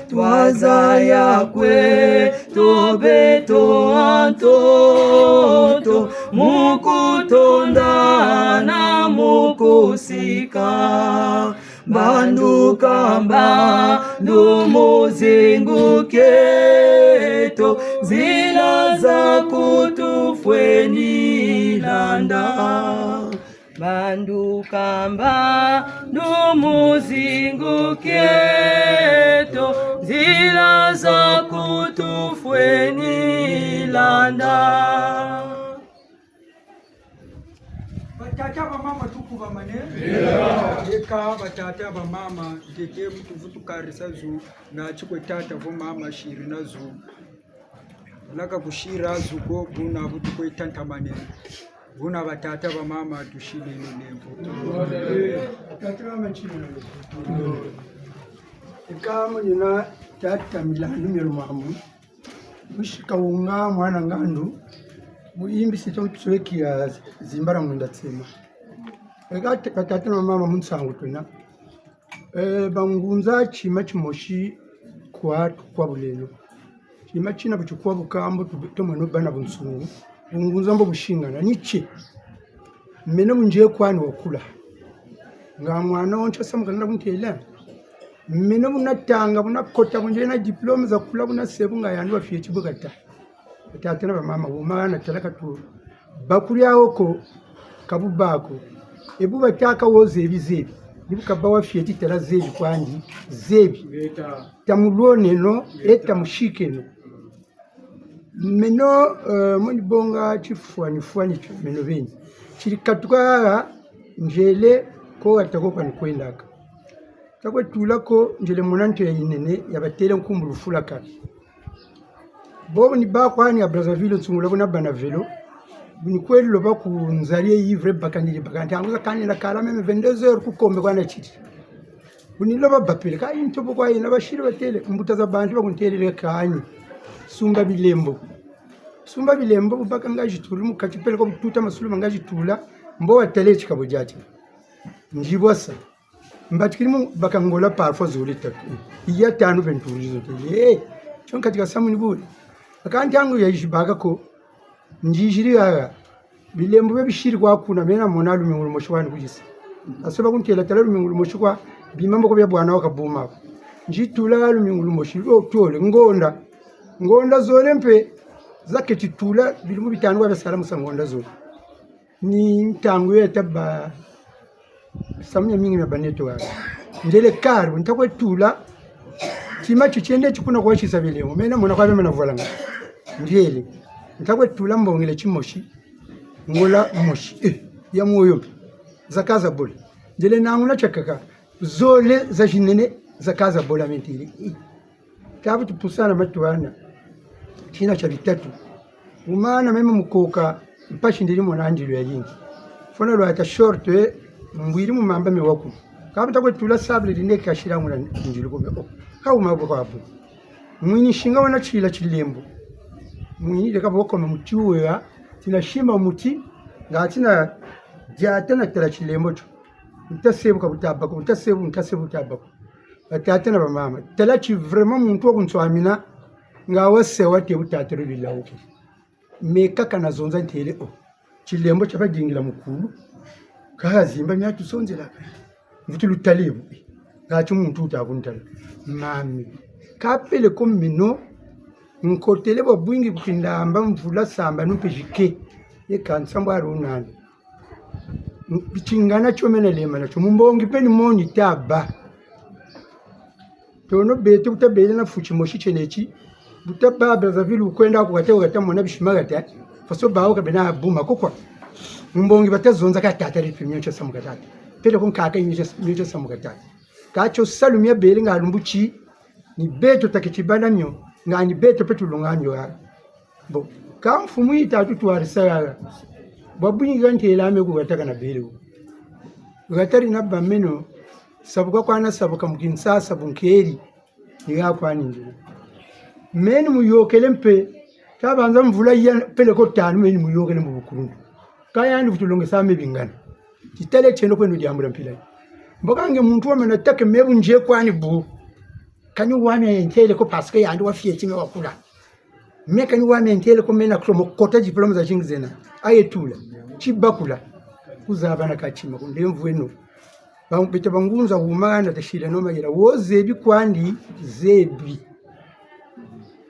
Twazaya kwe to beto a ntoto, mu kutondana mu kusika. Mbandu ka mbandu mu zingu kieto, nzila zaku tufweni landa. Mbandu ka mbandu mu zingu kieto, nzila zaku tufweni landa. Batata, bamama, tukubamane. Leka batata, bamama, ntete mu tuvutukarisa zu, na ti kwe tata vo mama siri na zu. Laka kusira zu ko, buna bu tukwe tantamane. Buna batata, bamama, tusileno lemvo. Eka mu nina tata Milandu Mielu Mamu. Musi Kawunga mwana Ngandu, muyimbisi to nsweki ya Zimbala Mwinda Tsema. Eka te-, batata na bamama, mu nsangu twena. Eh, bangunza tima timosi kwa, kwa bulelo. Tima tina bu tikwa bu kambo tu-, tumweno bâ na bunsungu. Bungunza mbo busingana. Ni tie. Meno bu nzie kwani wakula. Nga mwana wo ntia samuka nana kuntêla. Meno bu natanga, bu nakota, bu nzie na diplôme za kula, bu nasebu nga yandi wa fioti bu kata. Batata na bamama, bu mana tala ka tu. Bakuri awo ko, ka bu bâ ko. E bu batâka wo zebi zebi. Ni bu kabâ wa fioti tala zebi kwandi, zebi. Ngeta. Tamuloneno, ngeta, e tamusikeno. Meno, eh, mu nibonga tifwani fwani tio meno beni. Tiri katuka haha, nzele ko hata ko kwa nikwendaka. Takwe tula ko, nzele mona nto ya yinene, ya batêle nkumbu Lufula kari. Bobo ni bâ kwani ya Brazzaville, nsungula bo nabâ na vélo. Bu nikwe loba ku nzari yi vrai bakani di baka. Ntangu za kani na kala même vingt-deux heures ku Kombe kwa natiri. Bu niloba bapele, ka yi ntobo kwa yena basiri batêle, mbuta za bantu bakuntêlele kani. Sumba bilembo. Sumba bilembo, bu baka nga zitulu, mu kati pele ko bu tuta masulu ma nga zitula, mbo watêle tikabo diati. Ndibwasa. Mbatikiri mu baka ngola parfois zole tatu. Iya tanu mpe ntulu zo têle. Eh, tio nkatika samu ni bule. Aka ntangu ya yizi baka ko. Nziziri haha. Bilembo bia bisiri kwa kuna, meno namona lumingu lumosi kwani kuzisa. Asoba kuntêla tala lumingu lumosi kwa, bima mboko bia bwana wa kabuma ko. Nzitula lumingu lumosi, lo tole, ngonda. Ngonda zole mpe, zaketi tula, bilumu bitanu kwa bia sala mu sa ngonda zole. Ni ntangu yo ya tabâ, samu miamingi mia baneto wa. Nzele kari, ntakwe tula, tima tio tiende ti kuna kwa tisa bilembo. Meno namona kwa bia mena vwalanga. Nzele, ntakwe tula mbongele timosi. Ngola mosi, eh, ya moyo mpe. Zaka za bola. Nzele nanguna tiakaka. Zole za zinene, zaka za bola mentele. Eh. Tabu tupusana matu ana. Tina tia bitatu. Umana meme mukoka, mpasi ndiri mona ndilu ya yingi. Fona lwata short, eh, mbwiri mu mamba me waku. Kabu takwe tula sable dine kasira nguna ndilu ko me, oh. Ka uma bo kwa bu. Mwini singa wana tila tilembo. Mwini deka boko me muti uya, tina simba muti, nga tina diata na tala tilembo tio. Ntasebu ka buta bâ ko, ntasebu, ntasebu buta bâ ko. Batata na bamama. Tala ti vraiment muntu wa kunswamina, nga wa sewa te buta têle lilawuki. Me kaka nazonza ntêle, oh. Tilembo tia badingila mukulu. Ka zimba mia tusonzelaka. Mvutu lutalebu. Nga ti muntu wuta kuntala. Mami. Kapele ko meno. Nkotele bwa bwingi ku Kindamba mvula sambanu mpe zike. Ye ka nsambwari unani. Bitingana tio mena lema na tio. Mumbongi mpe ni moni taba. Tono beto bu tabele na fu timosi tiena ti, bu tabâ Brazzaville wukwenda ku hata, wu hata mona bisima hata, faso bawu ka bena buma ko kwa. Mumbongi bata zonza ka tata lepe mio tia samu ka tata. Peleko nkaka mio tia, mio tia samu ka tata. Ka tio salu mia bele nga lumbu ti, ni beto taketi bana mio, nga ni beto mpe tulonga mio ha. Bon, ka mfumu yita tutwarisa haha. Bwa bwingi ka ntela me ku hata ka nabele wo. Hata dina bâ meno, sabuka kwa nasabuka mu Kinshasa bu nkeri, ni ha kwa nindiri. Meni muyôkele mpe, tabanza mvula ya peleko tanu meni muyôkele mu bukuluntu. Ka yandi kutulongesa me bingana. Titele tieno kweno diambu dia mpila yi. Mbo ka nge muntu wamana take me bu nzie kwani bu. Kani wami ayentele ko parce que yandi wafieti me wakula. Me kani wami ayentele ko me na kutomo kota diplôme zazingi zena. Aye tula. Tibakula. Kuzabana ka tima, ku ndemvweno. Ba, beto bangunza wuma hana tasileno mayela. Wo zebi kwandi, zebi.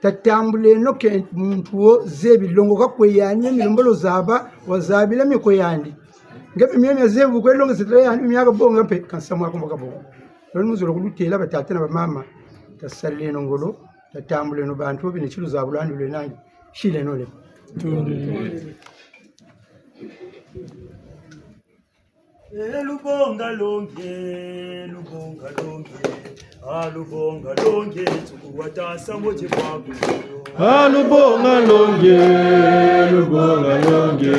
Tatambuleno ke muntu wo zebi, longoka kwe yandi, mia milembolo zaba, wazabila mie kwe yandi. Nge mpe mia mia zebi kwe longoka sitela yandi, mia kabonga mpe, kansa mwa kumba kabonga. Lolo nzolo kulutêla batata na bamama, tasaleno ngolo, tatambuleno bantu, bine tiluzabu lwandi lwenandi, sileno le. Tunde. Eh, lubonga longe, lubonga longe. Ah, lubonga longe, tukuwata nsambu di bwaku. Ah, lubonga longe, lubonga longe.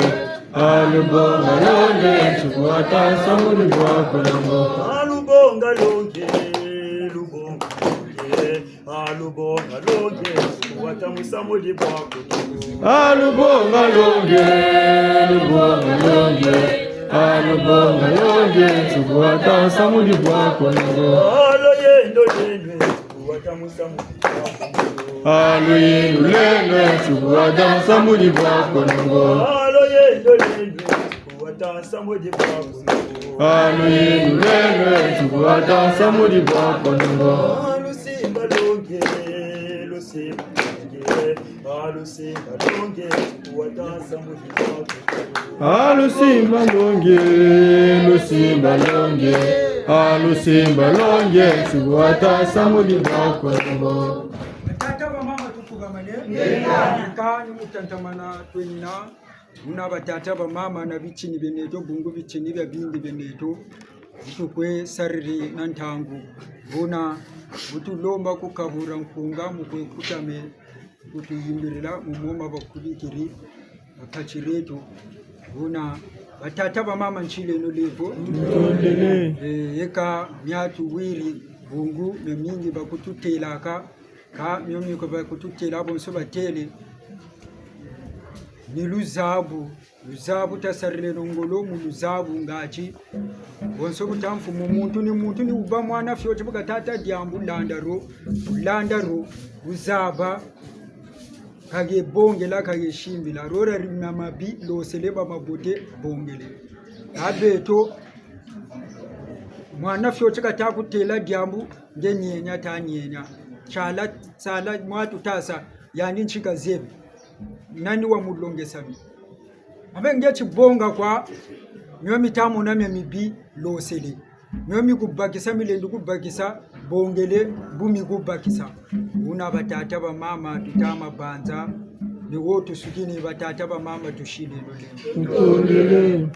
Ah, lubonga longe, tukuwata nsambu di bwaku nongo. Ah, lubonga longe, lubonga longe. Ah, lubonga longe, tukuwata nsambu di bwaku nongo. Ah, lubonga longe, lubonga longe. Ah, lubonga longe, tukuwata nsambu di bwaku nongo. Ah, luyendo lweno, tukuwata nsambu di bwaku nongo. Ah, luyendo lweno, tukuwata nsambu di bwaku nongo. Ah, luyendo lweno, tukuwata nsambu di bwaku nongo. Ah, luyendo lweno, tukuwata nsambu di bwaku nongo. Ah, lusimba longe, lusimba longe. Ah, lusimba longe, tukuwata nsambu di bwaku nongo. Ah, lusimba longe, lusimba longe. Ah, lusimba longe, tukuwata nsambu di bwaku nongo. Batata, bamama, tufukamane. Kani mu tatamana twenina. Buna batata, bamama na bitini bieneto, bungu bitini bia bindi bieneto, bu tukwe sarila na ntangu. Buna bu tulomba ku kabula nkunga mu kwe kutame, ku tuyimbirila mu moma bakubikiri, bakatiri eto. Buna batata, bamama, nsileno levo. Ntondele. Eh, eka miatu wiri, bungu mia mingi bakututêlaka, ka mio mio ko bakututêla bonso batêle. Ni luzabu, luzabu tasarileno ngolo mu luzabu ngati. Bonso bu ta mfumu muntu ni muntu ni wubâ mwana fioti bu katâ diambu landa dio, landa dio, wuzaba, ka ye bongela, ka ye simbila. Dio dia dina mabi, losele, ba mabote, bongele. Ka beto, mwana fioti katâ kutêla diambu, nge nienia ta nienia. Tiala, tiala mwatu tasa, yandi nti kazebi. Nani wamulongesa mi? Abe nge ti bonga kwa, mio mi ta mona mia mibi, losele. Mio mi kubakisa, milendi kubakisa, bongele, bu mi kubakisa. Buna batata, bamama, tuta mabanza, ni wo tusukini batata, bamama, tusileno levo. Ntondele.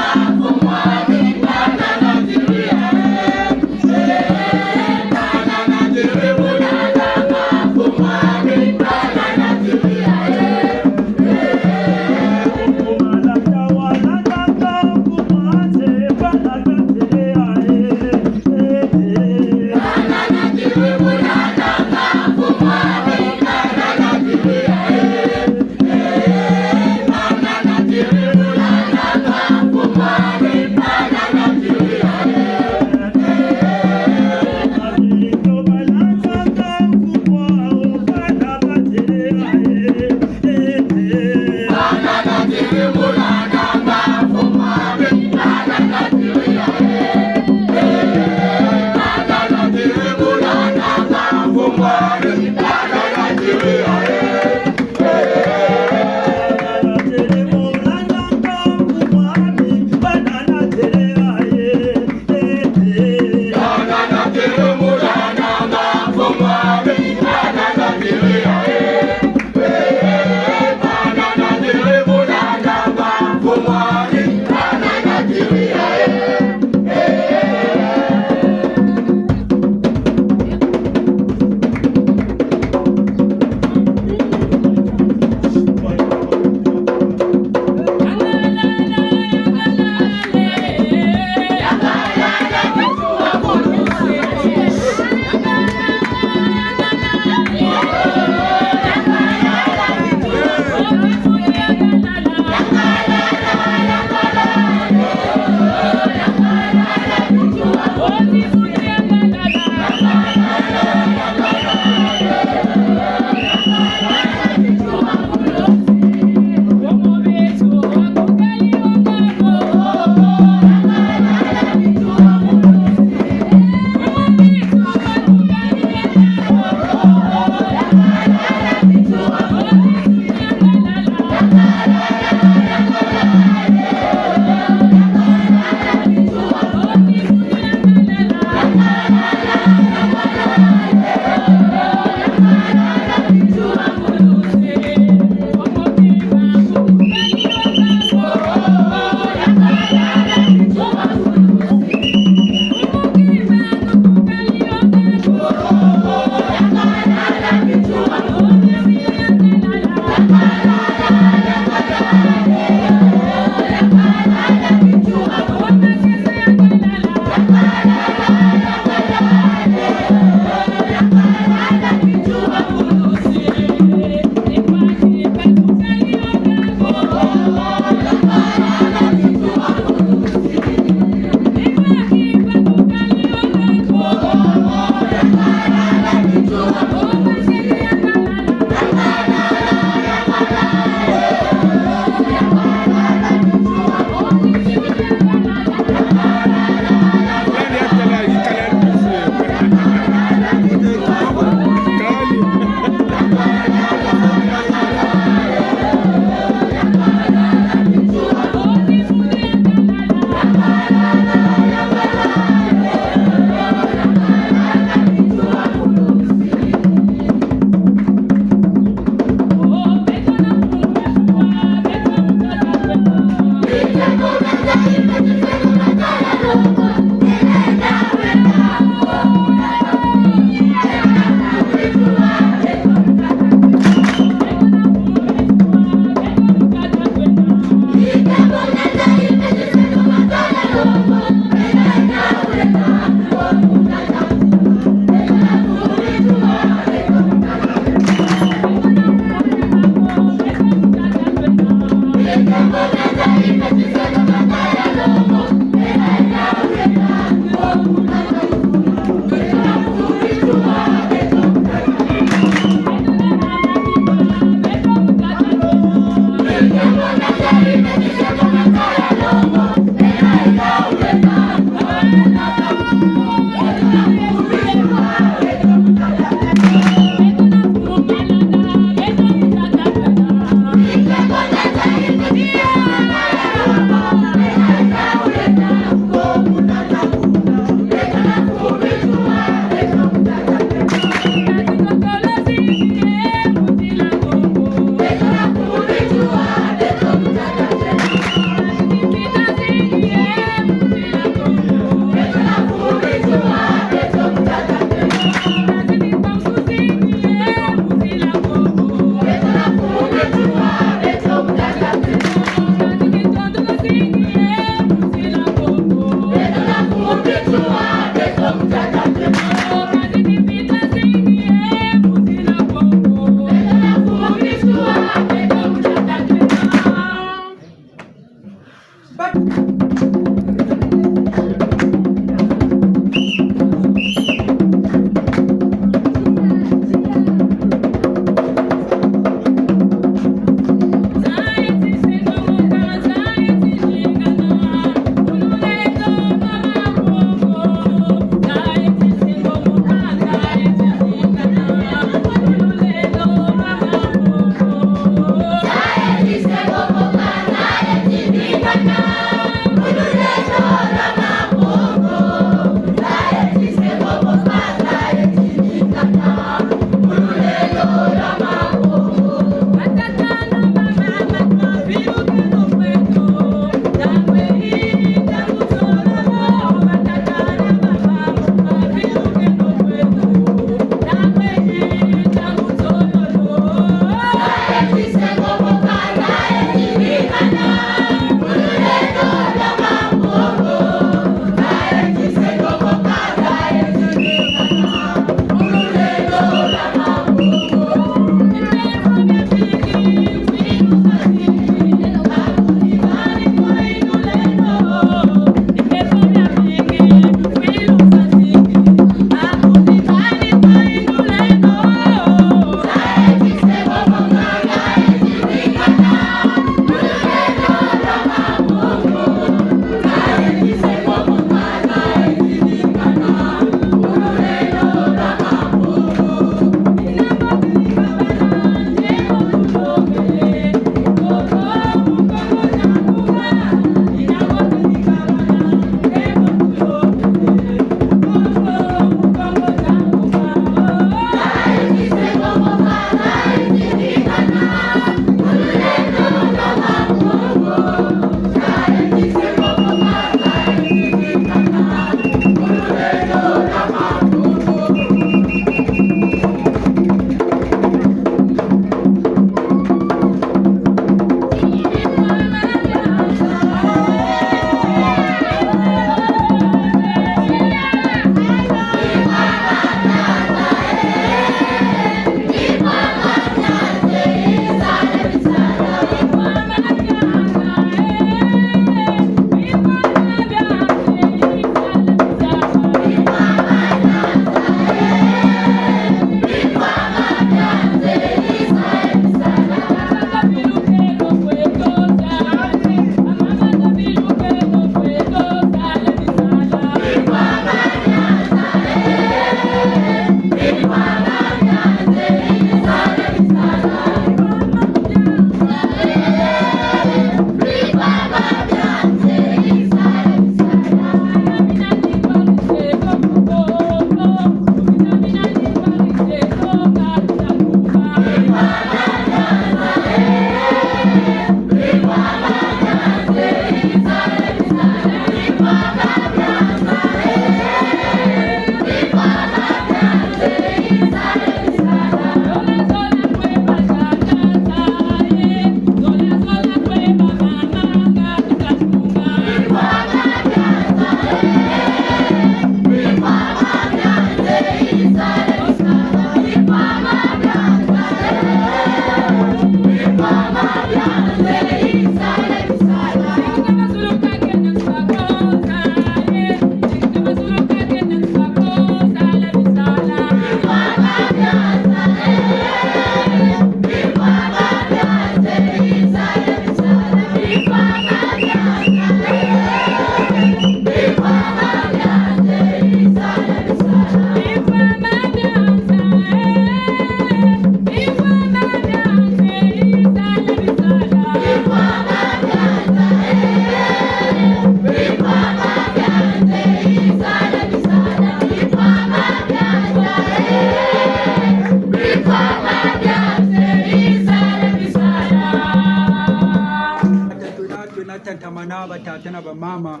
Tata na bamama,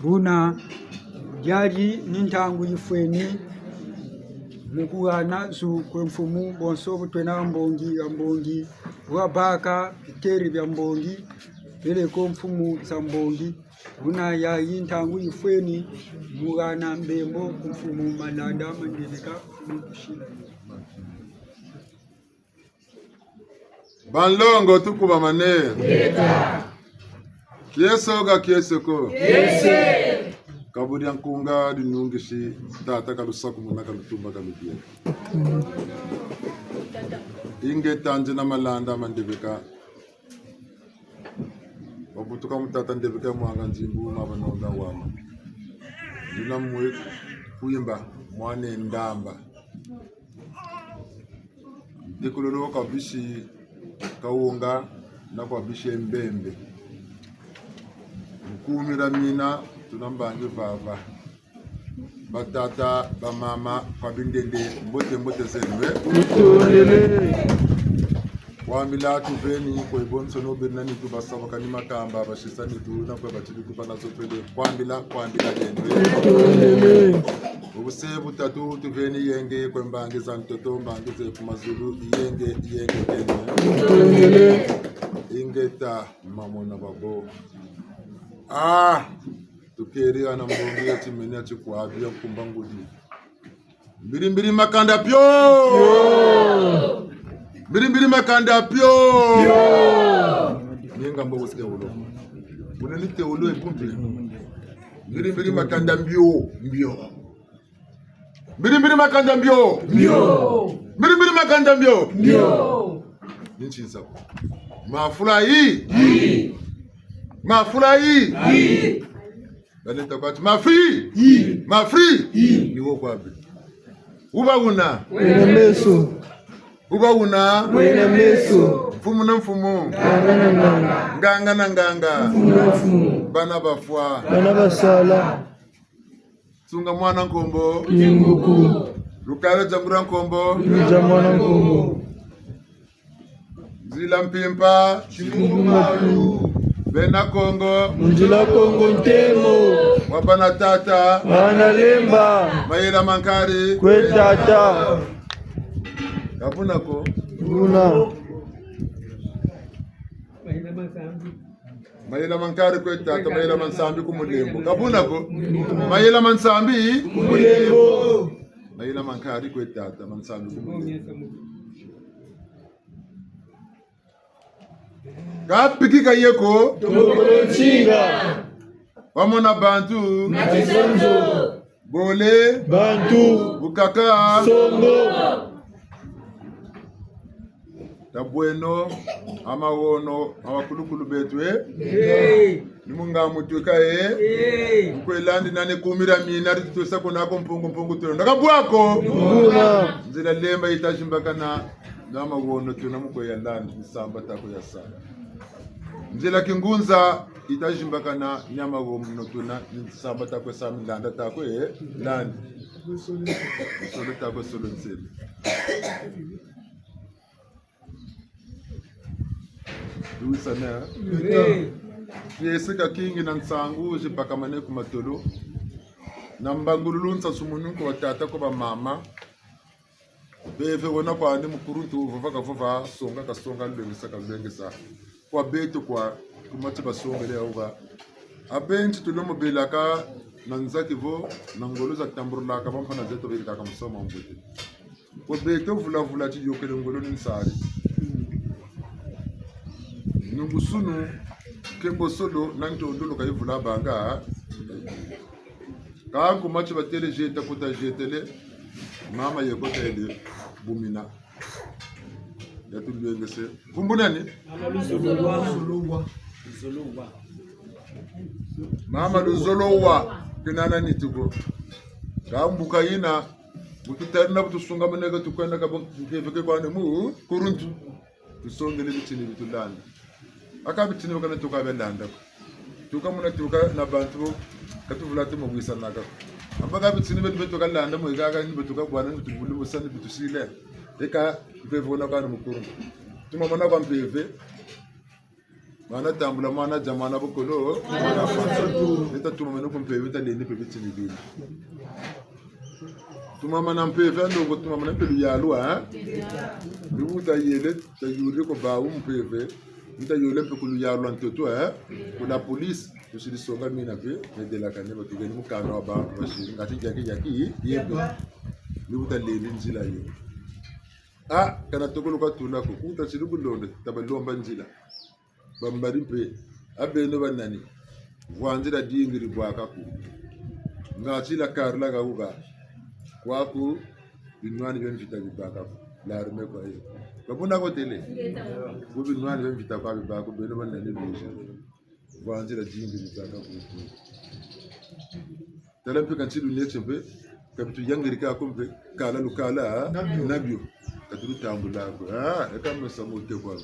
buna diadi ni ntangu yifweni mu kuhana zu kwe mfumu, bonso bu twena ha mbongi, ha mbongi, bu babaka biteri bia mbongi, peleko mfumu za mbongi, buna yayi ntangu yifweni mu hana mbembo ku mfumu Malanda Mandebeka, mfumu Kushila. Banlongo, tukubamane. Ngeta. Kiese ka kiese ko? Kiese. Kabu dia nkunga dinungisi, tata ka lusakumuna, ka lutumba, ka lubieka. Ingeta, nzina Malanda Mandebeka. Wabutuka mu tata Ndebeka Mwanga Nzimbu, ma banonga wama. Nzina mwe Kwimba, mwana Ndamba. Ntekululu kwa bisi Kawunga na kwa bisi Mbembe. Mu kumi dia mina, tuna mbangi vava. Batata, bamama, kwa bindende, mbote, mbote zeno, eh? Tutondele. Kwambila tuveni, kwe bonso no bena nitu, basabaka ni makamba, basisa nitu, na kwe batili kupa na zopele. Kwambila, kwambila zeno, eh? Tutondele. Ubuse butatu tuveni yenge, kwe mbangi za ntoto, mbangi ze ku mazulu, yenge, yenge, yenge. Tutondele. Ingeta, mamona babo. Ah! Tukeri hana mbongi ya timeni ya tikwabi ya nkumba ngudi. Mbiri mbiri makanda pio! Pio! Mbiri mbiri makanda pio! Pio! Ni ngambo wusike wulo. Kuna ni te wulo e pumpi. Mbiri mbiri makanda mbio, mbio. Mbiri mbiri makanda mbio. Mbio. Mbiri mbiri makanda mbio. Mbio. Ni ntinsa ko. Mafula yi. Yi. Mafula yi. Yi. Bale ta kwati. Mafri. Yi. Mafri. Yi. Ni wo kwa bi. Wuba wuna. Wena meso. Wuba wuna. Wena meso. Mfumu na mfumu. Nganga na nganga. Nganga na nganga. Mfumu na mfumu. Bana bafwa. Bana basala. Tsunga mwana nkombo. Kinguku. Lukala dzangura nkombo. Ludia mwana nkombo. Nzila mpimpa. Tsingumalu. Bena Kongo. Mu nzila Kongo ntemo. Wa bana tata. Bana lemba. Mayela mankari. Kwe tata. Ka buna ko. Buna. Mayela mankari kwe tata, mayela ma nsambi ku mulembo. Ka buna ko? Mayela ma nsambi ku mulembo. Mayela mankari kwe tata, ma nsambi ku mulembo. Ka piki ka ye ko. Tokolo nsinga. Wamona bantu. Na tisonzo. Bole. Bantu. Bukaka. Songo. Tabweno, amawono, amakulukulu beto, eh? Eh. Ni mu nga mutuka, eh? Eh. Nkwe landi nane kumira mina, ri tutwesa kuna ko mpungu mpungu tulo. Ndaka bwako. Nguna. Nzila lemba yita zimbakana, na mawono tuna mu kwe ya landi, ni samba tako ya sa. Nzila kingunza yita zimbakana, ni mawono tuna, ni samba tako sa, milanda tako, eh? Landi. Solo tako, solo nsele. Luisana. Eh. Kiese ka kingi na nsangu zibakamane ku matolo. Na mbangululu, nsansu munu kwa batata, kwa bamama. Mpeve wena kwandi mukuluntu, vova kavova, songa kasonga, lwengesa kalwengesa. Kwa beto kwa, kuma ti basongele ya uba. Abenzi tulo mu belaka na nzaki vo, na ngolo za tambulaka, bampana zeto belaka musamu wa mbote. Kwa beto vula vula ti yokele ngolo ni nsari. Nungusunu, nkembo solo, na ntondolo ka yivula banga. Ka nkuma ti batele zeta kuta zetele, mama ye kota yele bumina. Yatulwengese. Nkumbu nani? Mama Luzolowa. Luzolowa. Mama Luzolowa. Kinana ni tuko. Ka mbuka yina, bu tutarina, bu tusungamanaka, tukwendaka, bu mpeve ke kwandi mukuluntu. Tusongele bitini bi tulanda. Aka bitini bi kana tuka bia landa ko. Tuka muna tuka na bantu bo, ka tuvula ti mu wisanaka ko. Amba ka bitini beto beto ka landa mo, ika ka ni beto ka bwana, ni tubulu musani bitusile. Eka mpeve wona kwa ni mukuluntu. Tumamona kwa mpeve. Mwana tambula, mwana dia, mwana bokolo, mwana fwa nsatu. Leta tumamana ku mpeve, leta lendi mpe bitini bini. Tumamana mpeve ya ndongo, tumamana mpe luyalu, eh? Ni bu tayele, tayuriri ko bawu mpeve, ni tayole mpe ku luyalu lwa ntoto, eh? Ku la police, tusiri songa mina mpe, ni delakane, batugeni mukanda wa ba, basiri, ngati diaki, diaki, yebe. Ni bu talendi nzila yo. Ah, kana tokolo katula ko, kuta siri kulonde, tabalomba nzila. Bambari mpe, a beno banani? Vwa nzila dingi dibwaka ku. Ngati la karla ka wuka. Kwaku, binwani bia mvita bibaka ku. L'armée kwa ye. Babuna ko tele? Ku binwani bia mvita kwa bibaka ku, beno banani bizi? Vwa nzila dingi dibwaka ku. Tala mpe kanti luneti mpe, ka bitu yangirika ko mpe, kala lukala, nabio. Nabio. Ka tulutambula ko. Ah, eka mesa mote kwa.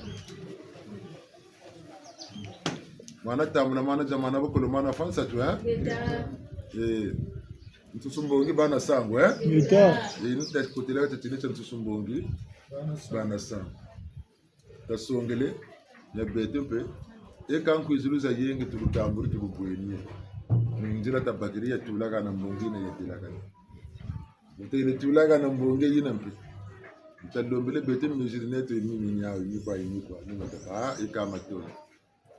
Mwana tambula, mwana dia, mwana bokolo, mwana fwa nsatu, eh? Ngeta. Eh. Nsusu mbongi bana sango, eh? Ngeta. Eh, nita kotela ka titini tia nsusu mbongi bana sango. Tasongele, nia beto mpe, eka nkwizilu za yenge tulutambuli tulubweni. Ni nzila tabakiri ya tulakana mbongi yina ya delakana. Ntele tulakana mbongi yina mpe. Ntalombele beto miziri neto yimi miawu, yimi kwa, yimi kwa, yimi kwa. Ah, eka matondo.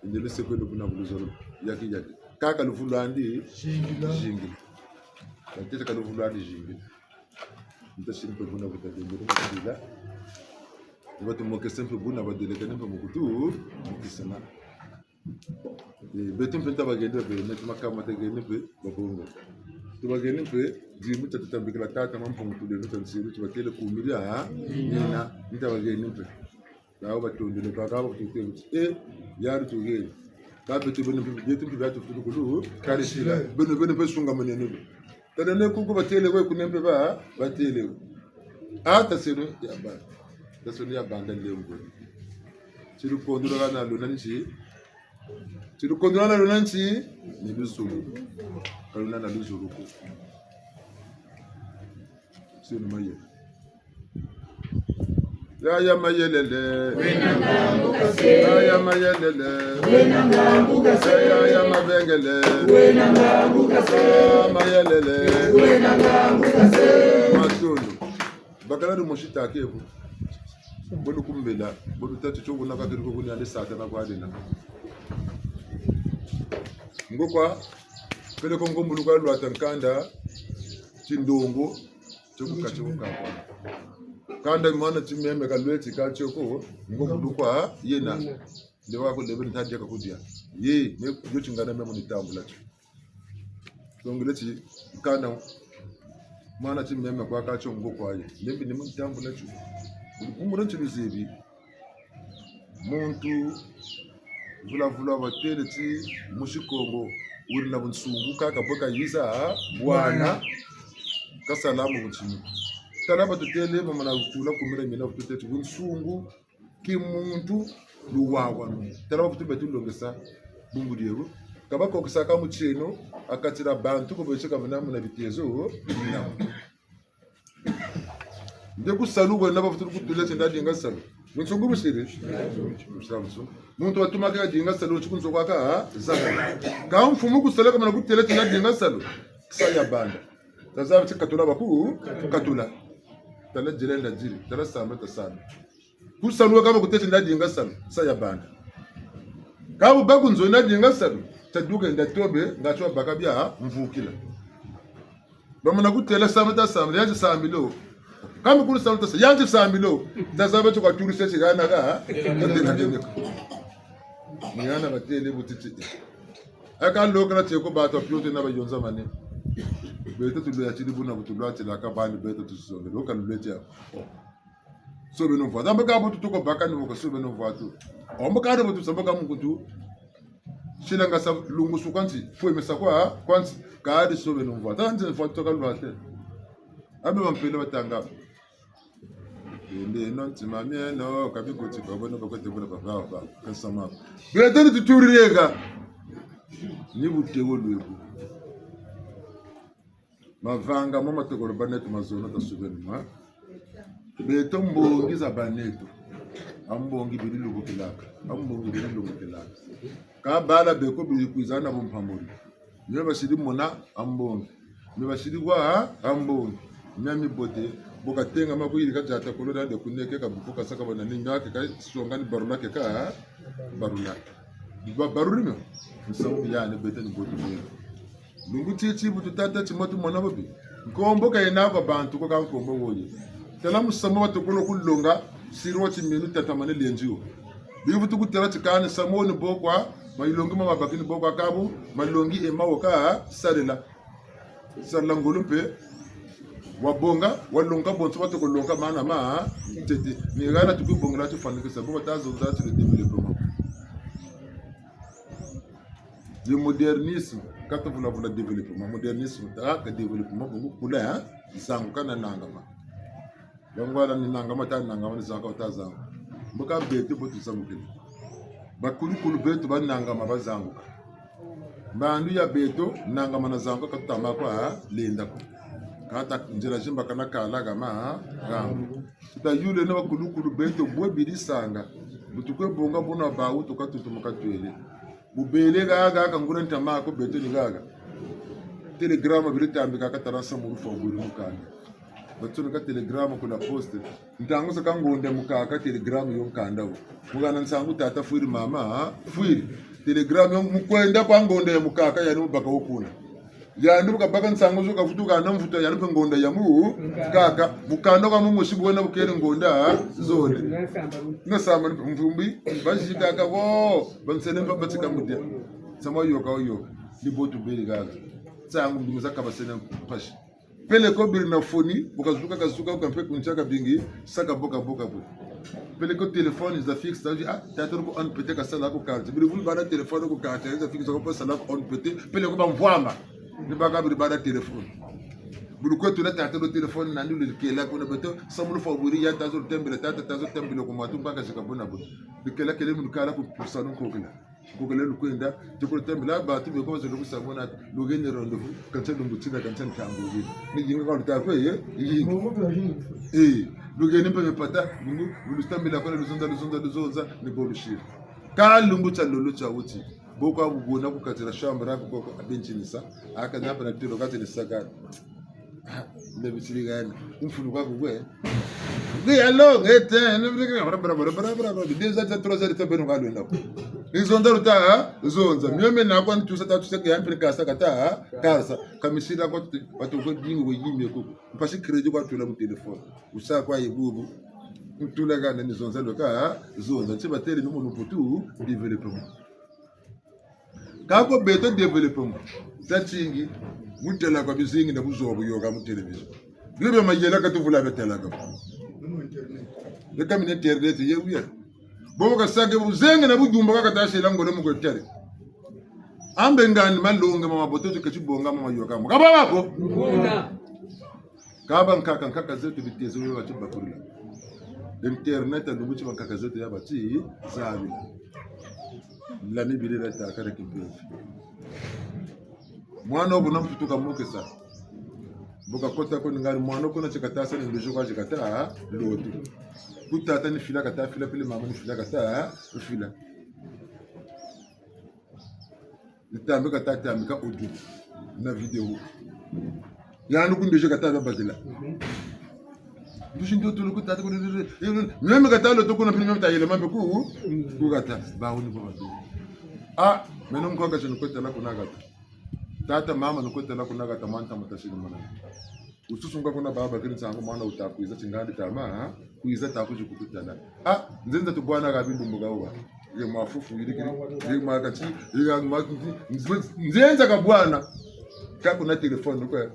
Ndele sekwele buna buluzolo, yaki, yaki. Kaka luvu lwandi, zingila. Zingila. Batete ka luvu lwandi zingila. Nta siri mpe buna buta dembele mukila. Ni batu mokese mpe buna badelekane mpe mu kutu, mokesana. Eh, beto mpe nta bagende be, neto makama tegende mpe, babongo. Tubagende mpe, dimbu tia tutambikila tata Mampungu tulendo tia nsiru, tubatele kumiri, ha? Nina, nta bagende mpe. Bawu batondele, bakaka bakututele, eh, yari tugeni. Ka beto beno mpe, beto mpe bia tufutulu kulu, kari sila. Beno, beno mpe sungamaneno. Tala ne kuku batele we kune mpe ba, batele we. Ah, taseno ya ba. Taseno ya banda lembo. Tilukondolo kana luna nti. Tilukondolo kana luna nti. Ni luzolo. Ka luna na luzolo ko. Seno maye. Yaya Mayelele. Wena ngambu kase. Yaya Mayelele. Wena ngambu kase. Yaya Mabengele. Wena ngambu kase. Yaya Mayelele. Wena ngambu kase. Matondo. Bakala du mosi take bu. Bo lukumbela, bo lutatu tio kuna kakiri ko kuni ande Satana kwa dena. Ngo kwa, peleko ngo mbulu kwa lwata nkanda, tindongo, tio ku ka tio ku ka kwa. Kanda mwana timeme ka lweti ka tio ko, ngo mbulu kwa yena. Nde wako lebe nta dia ka kudia. Ye, me yo tingana meme ni tambula tio. Tongele ti, kana, mwana timeme kwa ka tio ngo kwa ye. Lembi ni mu ntambula tio. Kumbura nti luzebi. Muntu, vula vula batele ti, musi Kongo, wuri na bunsungu, kaka bwe kayiza, bwana, kasala mu buntimi. Tala batutele, bamana kutula kumira mina batutele ti, bunsungu, ki muntu luwawanu. Tala bavutu beto longesa bungu diebo. Ka bakokisaka mutieno, ha kati dia bantu ko beti ka muna muna bitezo, bina. Nde ku salu wena bavutu kutula ti nda dinga salu. Bunsungu busiri? Busiri bunsungu. Muntu watumaka ya dinga salu, nti ku nzo kwa ka, ha? Zaka. Ka mfumu ku salu kamana kutela ti nda dinga salu. Sa ya banda. Tazaba ti katula baku, katula. Tala dilenda diri, tala samba tasamba. Ku salu ka bakutela ti nda dinga salu, sa ya banda. Ka bu ba ku nzo nda dinga salu, taduka nda tobe, nga tio baka bia mvukila. Bamana kutela samba tasamba, yanti sambilo. Ka mukulu samba tasa, yanti sambilo. Tazaba tio katulu se ti hana ka, ha? Katena keneko. Ni hana batele butiti. Aka lokala tieko batu piote na bayonza mane. Beto tulwe ya tili buna kutulwatila ka bani beto tusizongele. Oka lulwe tia. Sobe no mvwatu. Amba ka butu tuko baka ni boka sobe no mvwatu. Ombo ka ni butu samba ka mukutu. Silanga sa lungusu kwa nti, fwemesa kwa, kwa nti, kadi sobe no mvwatu. Tanze mvwatu toka lwate. Abe bampele batanga. Ende no ntima mieno, ka bikuti kwa bono kwa kote bula baba, baba, kasama. Beto ni tuturirieka. Ni butewo lwebu. Mavanga mo matokolo baneto mazono tasubeno mwa. Beto mbongi za baneto. A mbongi beri lungukilaka. A mbongi beri lungukilaka. Ka bala beko beri kwiza na bumpamboli. Mio basiri mona, a mbongi. Mio basiri wa, a mbongi. Mia mibote, bu katengama ku yirika diata kolo dia de kuneke ka buko kasaka bana ni mia ke ka songa ni barula ke ka barula. Ba baruri mio. Nsamu yani beto ni bo tumwene. Lumbu titi bu tutâ ti ma tumona bubi. Nkombo ka yena kwa bantu ko ka nkombo wo ye. Tala musamu wa tukolo kulonga, siri wa timinu tatamane lendi wo. Bivutu kutêla ti kani samu wo ni bo kwa, malongi ma mabaki ni bo kwa kabu, malongi e ma wo ka sarila. Sarila ngolo mpe, wabonga, walonga bonso ba tukolonga mana ma, tete. Ni hana tukubongela tufwanikisa, bo bata zonza ti le développement. Le modernisme, ka tuvula vula développement, modernisme, ta ka développement, bungu kula, hein? Zanguka na nangama. Bangwala ni nangama ta nangama, ni zanguka ta zanguka. Mbo ka beto bo tuzangukini. Bakulukulu beto ba nangama ba zanguka. Mbandu ya beto, nangama na zanguka ka tutama kwa lenda ko. Kata nzila zimbakana kala gama, gama. Tuta yule na bakulukulu beto bwe beri sanga. Bu tukwe bonga buna bawu tuka tutumuka twele. Bu bele haha ka ngula ntama ko beto ni haha. Télégramme beri tambika ka tala nsamu lufwa bwiri mukanda. Batsoneka télégramme ku la poste. Ntangu zakaka ngonda ya mukaka télégramme yo mukanda wo. Mu hana nsangu tata fwiri mama, ha? Fwiri. Télégramme yo mu kwenda kwa ngonda ya mukaka yandi mu baka wo kuna. Yandi bu kabaka nsangu zo kavutuka na mvutu yandi mpe ngonda ya mukaka. Mukanda kwa mumosi bu wena bu keri ngonda zonde. Nasamba ni mvumbi, bazikaka wo, bansene mpe batika mu dia. Sama yoka wo yoka. Ni bo tuberi haha. Nsangu mbi mu zakaka basene mpasi. Peleko beri na foni, bu kazuka kazuka, bu kampe kuntia kabingi, saka boka boka bo. Peleko téléphone za fixe, ta zi, ah, tata ko on pete kasala ko quartier. Beri vulu bâ na téléphone ko quartier, za fixe ko sala ko on pete, peleko bamvwama. Ni baka beri bâ na téléphone. Bulu kweto na tata lo téléphone nandi lukela kuna beto, samu lufwa bwiri ya tata zo tembele, tata tata zo tembele ku matu mpaka zika bona bo. Lukela kele mu lukala ku, ku salon kokela. Kokele lukwenda, tukulu tambila bantu beko bazolo kusambana, lugeni rendez-vous, kansa lumbu tina, kansa ntangu yina. Ni yinga kwa luta kwe, ye, yinga. Eh, lugeni mpe mipata, lungu, lutambila kwa luzonza, luzonza, luzonza, ni bo lusiri. Ka lumbu tia lolo tia wuti. Bo kwa bubuna kukatila chambre, ko kwa abentinisa, aka napa na telo katinisa ka. Ah, le bisiri gani. Mfunu kwa kukwe. Nge alo, nge te, ne bire, bra, bra, bra. Deux heures, trois heures, te beno kwa lwenda ko. Ni zonza luta, ha? Zonza. Mio me na kwa ntusa ta tusa ke yandi kasa kata, ha? Kasa. Kamisila kwa tu, watu kwa dingo kwa yimie ko. Mpasi crédit kwa tula mu téléphone. Wusa kwa ye bubu. Ntula gana ni zonza luka, ha? Zonza. Nti batele ni mu lumputu, développement. Ka ko beto développement. Tatingi, mu tala kwa bizingi na buzoba bu yoka mu télévision. Bio bia mayela ka tuvula bia tala ka. Leka mina internet, ye wuya. Bobo kasake buzengi na bujumba ka kata sela ngolo mu kwe tala. Ambe ngani malongi ma mabote tu keti bonga ma mayoka mo. Ka baba ko? Ka bankaka, nkaka zeto bitezo yo bati bakurila. Internet, lumbu ti bankaka zeto ya bati zabila. Lami biri la takara kimpeve. Mwana wo buna mputu kamokesa. Bu kakota ko ni ngani mwana wo kuna ti kata sa ni ndozi kwa ti kata loto. Ku tata ni fila kata fila, peleko mama ni fila kata fila. Ni tambika ta tambika audio na vidéo. Yandi ku ndozi kata babakila. Ndozi ndo tulu ku tata ku ndozi. Meme kata loto kuna pili meme ta yele mambe ku, ku kata. Bawu ni baba. Ah, meno mko kati ni kwe tala kuna kata. Tata, mama, ni kwe tala kuna kata, manta mutasiri mwana. Wususu nga kuna baba kiri nsangu mwana wuta kwiza tingandi tama, ha? Kwiza ta kwizi kututala. Ah, nzenza tubwana ka bilumbu ka wuwa. Ye mwa fufu yirikiri, ye mwa kati, ye mwa kati, nze-, nzenza kabwana. Ka kuna téléphone kwe.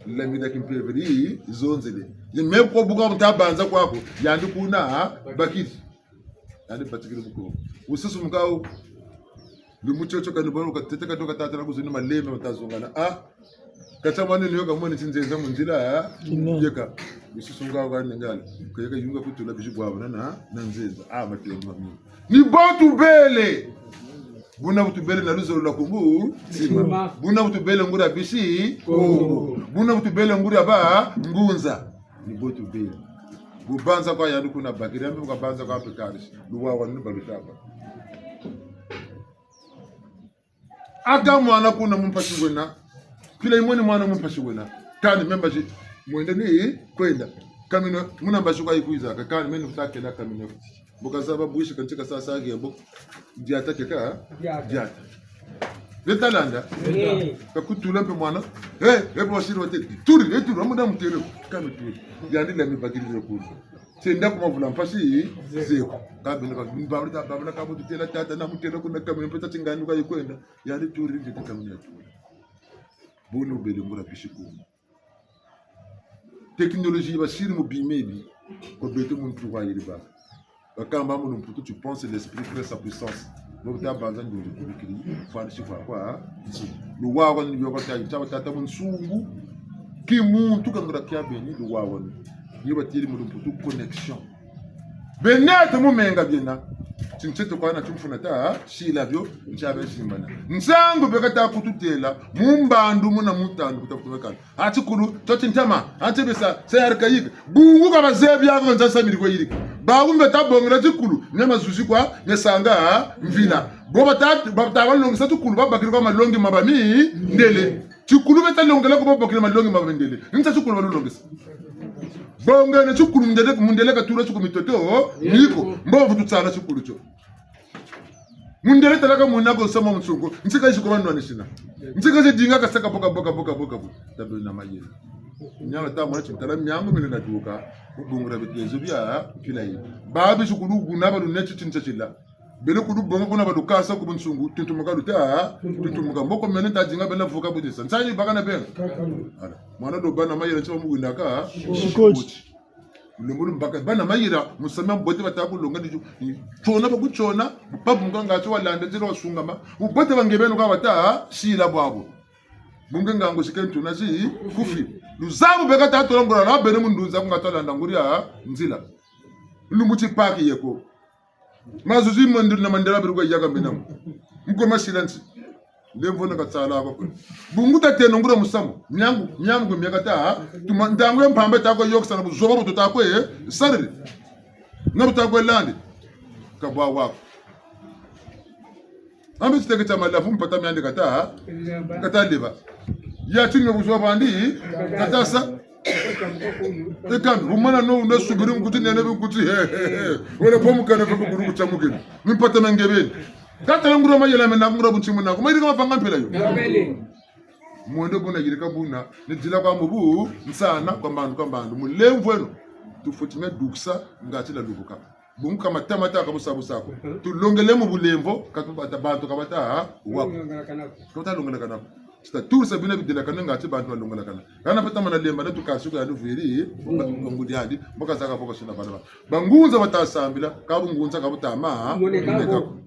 Lamina kimpeve di zonzele. Ye me ko bu ka muta banza kwaku, yandi kuna, ha? Bakiri. Yandi batikiri buko. Wususu mukawu. Lumbu tiotio kani bwana katete katoka tata na kuzuni malembe matazongana. Ah, kata mwana ni yo kamoni ti nzenza mu nzila, ha? Kina. Yeka. Wususu nga wa ningala. Kayeka yunga kutula bizi bwabana na, na nzenza. Ah, matemba mami. Ni bo tubele. Buna bu tubele na luzolo lwa Kongo. Sima. Sima. Buna bu tubele nguria bisi Kongo. Kongo. Buna bu tubele nguria bangunza. Ni bo tubele. Bu banza kwa yandi kuna bakiri, yandi bu kabanza kwa mpe karisi. Luwawanu balutaba. Aka mwana kuna mu mpasi wena. Mpila yimweni mwana mu mpasi wena. Kani me mbazi mwenda ni kwenda. Kamino, muna mbazi kwa yikwiza. Kani me ni kutakela kamino. Bu kazaba bwisi kansi kasa sa yebo. Diata keka. Diata. Diata. Beta landa. Eh. Kakutula mpe mwana. Eh, eh, bwasiri wate. Turi, eh, turi, amuda mutele. Kami turi. Yandi la mi bakiri le kuza. Senda ku mavula mpasi zeko. Kabina ka, babula ka, babula ka bu tutela tata na mutela kuna kamino mpe tati ngani kwa yikwenda. Yandi turi, nge tata kamino ya turi. Buna bele ngura bisi kuma. Technologie basiri mu bima ebi, kwa beto muntu kwa yiri ba. Bakamba mu lumputu, tu penses, l'esprit crée sa puissance. Bo bata banza ndunzi kubikiri, fwanisi kwa kwa. Luwawanu ni bio kwa tayi, taba tata mu nsungu. Kimuntu kangura kia beni, luwawanu. Ni batiri mu lumputu connexion. Bena te mu menga biena. Tintsete kwa na timfuna ta, sila bio, ntia be simbana. Nsangu beka ta kututela, mu mbandu muna mutandu kuta kutumekana. A tikulu, to tintama, a tibisa, se archaïque. Bungu ka bazebi ako nza samiri kwa yirika. Bawu mbe ta bongela tikulu, ne mazuzi kwa, ne sanga, mvila. Bo bata, bata balongesa tikulu, babakiri kwa malongi ma bamindele. Tikulu beta longela ko babakiri malongi ma bamindele. Nsa tikulu balulongesa. Bongene tikulu mundele, mundele katula tikulu mitoto, niko, mbo vutu tsala tikulu tio. Mundele talaka muna ko nsama mu nsungu. Ntsika isi ko banwanisina. Ntsika isi dinga kasaka boka, boka, boka, boka, boka. Tabe na mayela. Nyala ta mwana tintala miangu mine na duka. Kubungura bitezo bia mpila yi. Babi tikulu kuna baluneti tintsatila. Bele kulu bonga kuna balukasa ku bunsungu. Tuntumuka luta. Tuntumuka mboko mene ta dinga bele vuka budisa. Nsanyi baka na benga. Ala. Mwana do bana mayela ntsima mu windaka. Shikoti. Lembo lumbaka, bana mayela, musamu mbote bata kulonga ni tiona bakutsona, babu nga ngati walanda nzila wasungama, bubote ba nge beno ka bata sila bwabu. Bungu ngangu sikentuna si kufi. Luzabu beka ta tolongola la beno mu ndunza ku ngati walanda nguria nzila. Lumbu ti paki yeko. Mazuzi mandiri na mandela biruka yaka mbe namu. Mukoma sila nti. Lemvo na katsala kwa kwe. Bungu tateno nguria musamu. Miangu, miangu miakata. Tuma ntangu ya mpamba ta kwe yokesa na buzoba buto ta kwe. Sariri. Na buta kwe landi. Kabwa wako. Ambe titeke tia malavu mpata miandi kata. Kata leba. Ya tinyo buzoba bandi. Kata sa. E kambi, bu mana no, no subiri nkuti nene bi nkuti, he, he, he. Wala po mukana fe kukuru kutia mukini. Mimpata ma nge beni. Ka tala nguria mayela mena, nguria buntsimu naku. Mayirika mavanga mpila yo. Mwendo buna yirika buna, ni dila kwa mubu, nsana, kwa mbandu, kwa mbandu. Mulemvo eno, tufweti me dukisa, ngati la lubuka. Bungu ka mata mata ka busa busa ko. Tulongele mu bulemvo, ka tubata bantu ka bata, ha? Wa. Ka bata longela kana ko. Tita turisa bina bidelakana ngati bantu balongelakana. Kana pata mana lemba na tukasi ko ya luviri, mbo ka tukongo diandi, mbo ka zaka mbo ka sina bana ba. Bangunza bata sambila, ka bungunza ka buta ma, ha? Moneka ko.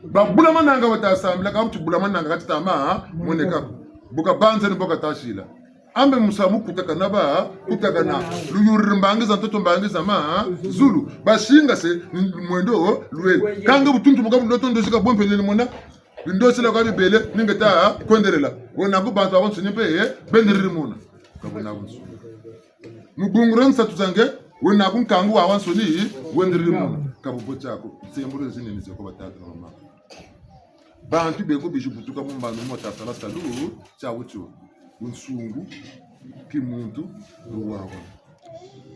Babula mananga bata sambila, ka buti bula mananga ka tita ma, ha? Moneka ko. Bu kabanza ni mbo ka tasila. Ambe musamu kutakana ba, kutakana. Luyuriri mbangi za ntoto, mbangi za ma, zulu. Basingase, mwendo, lwe. Kanga butuntumuka buloto ndosi ka bwa mpelele mona. Bindosila kwa bibele, ni nge ta kwendelela. Wena ku bantu babansoni mpe, eh, bendiriri muna. Ka buna bunsu. Mu bungura nsatu za nge, wena ku nkangu wawansoni, wendiriri muna. Ka bubote ako, nsembolo zinini zeko batata na bamama. Bantu beko bizi butuka mu mbandu mo ta sala salu, tia wutio. Bunsungu, kimuntu, luwawa.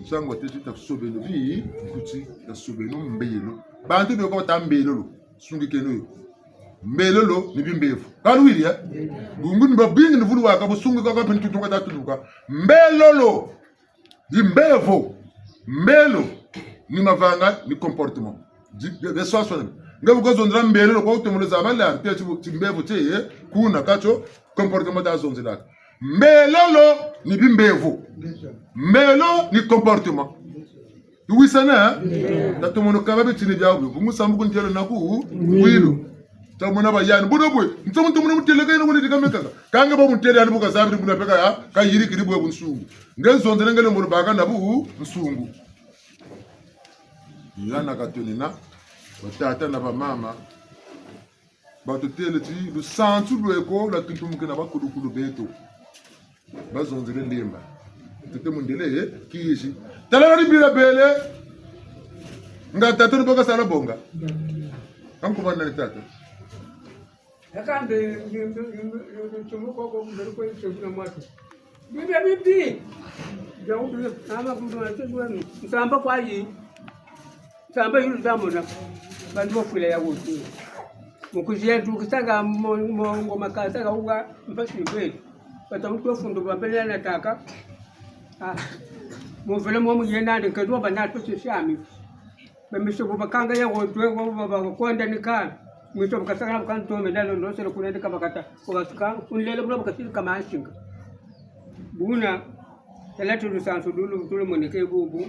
Nsangu wa teti tasobeno bi, nkuti, tasobeno mbeyelo. Bantu beko bata mbelolo, sungikeno yo. Mbelolo ni bimbevo. Ka luwiri, eh? Bungu ni babingi ni vulu waka, busungu kwa kwa peni tutunga tatuluka. Mbelolo. Bimbevo. Mbelo. Ni mavanga, ni comportement. Di, de, de soi soi. Nge bu kazonzela mbelolo kwa utomolo za bala, te ti, timbevo tie, eh, kuna katio, comportement ta zonzela. Mbelolo ni bimbevo. Mbelo ni comportement. Tuwisana, eh? Tatomono kaba bitini bia ubi. Bungu sambu kuntelo naku, wilu. Tamona ba yani. Bono bwe, nta muntu muna mutele ka yena wele dika mekaka. Kanga ba mutele yani bu kazabiri buna peka ya, ka yirikiri bwe bunsungu. Nge nzonzele nge lembolo baka na bunsungu. Yana katonina, batata na bamama. Batutele ti, lusansu lweko, lwa tuntumukina bakulukulu beto. Bazonzele lemba. Tete mundele, eh, kizi. Tala bari bila bele. Nga tata ni boka sala bonga. Anku bana ni tata. Yakande, yimbe, yimbe, yimbe, tumuko ko, mbele ko, yimbe, yimbe, mwatu. Bibi, bibi. Jawu, bibi, ama, kumbe, nsamba kwa yi. Nsamba yulu zamona. Bantu bafwila ya wutu. Mukuzi ya ntu kisaka mo-, mo-, ngoma kasaka uwa mpasi kweli. Bata mutu wa fundu babele na taka. Ah. Muvele mo muyena ndi kedwa banatu sisiami. Bamiso bo bakanga ya wotwe, bo ba-, ba-, bakonda ni ka. Miso bakasaka na bakantombe nalo, nosele kuna ndi kabakata. Ko basuka, kunlele bula bakasiri kama nsinga. Buna, tala ti lusansu lulu, tulu moneke bubu.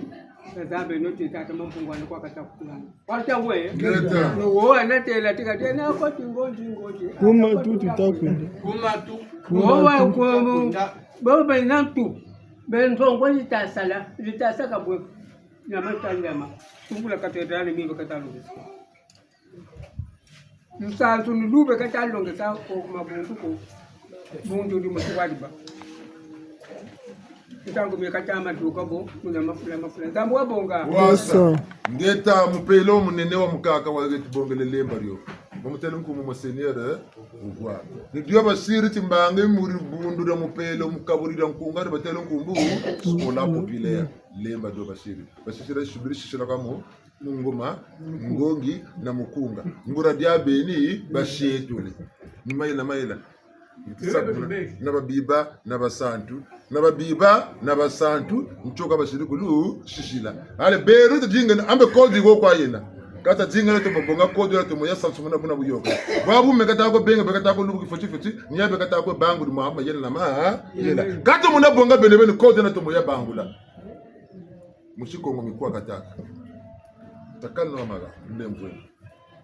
Tazabeno ti tata Mampungu andi kwa kata kutulana. Kwa ta we. Ngeta. No wo anatela tika tena kwa tingonzi, ngonzi. Kuma tu tutakwenda. Kuma tu. Wo wa kuma. Bo ba ina ntu. Bento ngwa zitasala, zitasaka bwe. Nyama ta nyama. Tungula katedrali mi bakata longesa. Lusansu ni lube kata longesa ko ku mabundu ko. Bundu ndi mutu wadiba. Ntangu mi kata maduka bo, muna mafula mafula. Nzambi wabonga. Wasa. Ngeta mupelo munene wa mukaka wa ngeti bongele lemba dio. Bamutele nkumbu Monseigneur, eh, Ugwa. Ni dio basiri ti mbangi muri bundu dia mupelo, mukaburira nkunga, ni batele nkumbu, Scola Populaire. Lemba dio basiri. Basisira sibiri sisira kamo, mu ngoma, ngongi, na mukunga. Ngura dia beni, basietule. Ni mayela, mayela. Na babiba, na basantu. Na babiba, na basantu. Ntioka basiri kulu, sisila. Ale, beru ta dingana, ambe code wo kwa yena. Kata dingana to bonga code ya to moya sansu muna buna buyoka. Bwabu meka ta ko benga, beka ta ko lubu kifoti foti, nia beka ta ko bangu di mama yela na ma, yela. Kata muna bonga bene bene code na to moya bangula. Musi Kongo mi kwa kataka. Takano maga, ndembwe.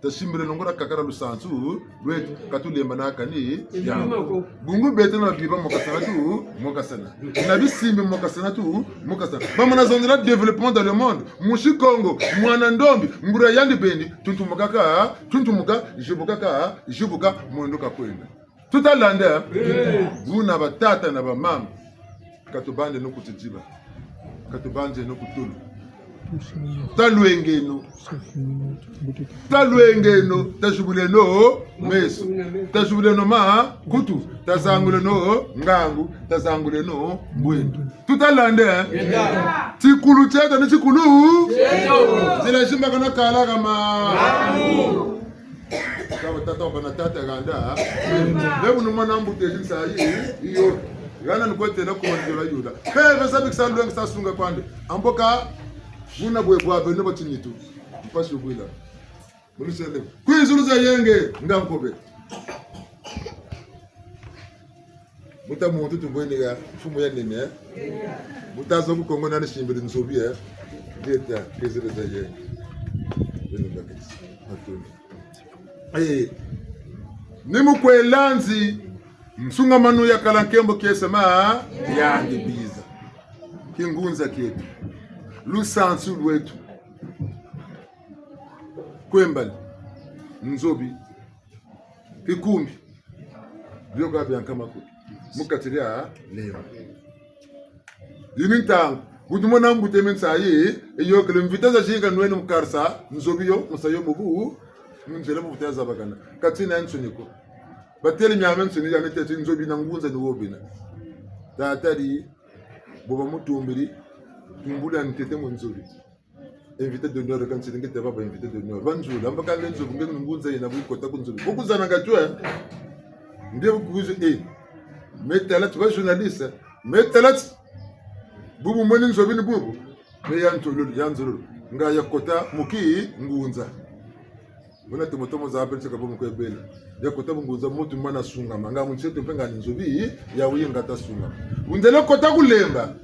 Tasimbireno ngura kakala lusansu lweto, ka tulembanaka ni diambu. Bungu beto na biba mokasana tu, mokasana. Na bisimbi mokasana tu, mokasana. Bamana zonzela développement dans le monde. Musi Kongo, mwana ndombi, ngura yandi beni, tuntumukaka, tuntumuka, zibukaka, zibuka, mwendo kakwenda. Tutalanda, eh? Buna batata na bamama. Ka tubandeno kutidiba. Ka tubandeno kutulu. Talwengeno. Talwengeno. Tazibuleno meso. Tazibuleno makutu. Tazanguleno ngangu. Tazanguleno mbwendo. Tutalanda, eh? Tikulu tieto ni tikulu. Zila zimbakana kala kama. Kaba tata wa bana tata ganda. Lebu ni mwana mbuta ezi nsayi, iyo. Gana ni kwetela kuma nzila yula. Peve sa bikisa lwenge sa sunga kwandi. Amboka, buna bwe bwa beno batinitu. Mpasi ubwila. Bulusele. Kwizulu za yenge, nga nkobe. Buta muntu tubweni ya mfumu ya nene, eh? Buta zo ku Kongo nani simbiri nzobi, eh? Ngeta, kwizulu za yenge. Beno bakisi. Matuni. Eh, ni mu kwe lanzi, nsungamanu ya kala nkembo kiese ma, yandi biza. Kingunza kieto. Lusansu lweto. Kwembali. Nzobi. Kikumbi. Bio ka bia nkama ko. Mu kati dia lemba. Yi ni ntangu. Bu tumona mbuta mi nsayi, yiyôkele mvita zazingi nweni mu karisa, nzobi yo, musayi yo mubu, mu nzila mu mvita zabakana. Ka tina nsoni ko. Batele miamiansoni ya ntete nzobi na ngunza ni wo bena. Tata di, bo bamutumbiri, tumbulu ya ntete mu nzobi. Invité d'honneur, ka nsiri nge teba ba invité d'honneur. Banzula, mba ka nge nzobi, nge ni ngunza yena bu yikota ku nzobi. Bo kuzana nga twe, eh? Nge bu kuzi, eh. Me tala ti ba journaliste, eh. Me tala ti. Bubu mweni nzobi ni bubu. Me ya ntololo, ya nzololo. Nga yakota mu kingunza. Buna tomo tomo za bele tieka bo mu kwe bele. Yakota bungunza muntu mana sungama. Nga mu nsi eto mpe nga ni nzobi, ya wuye nga ta sungama. Wundele kota ku lemba.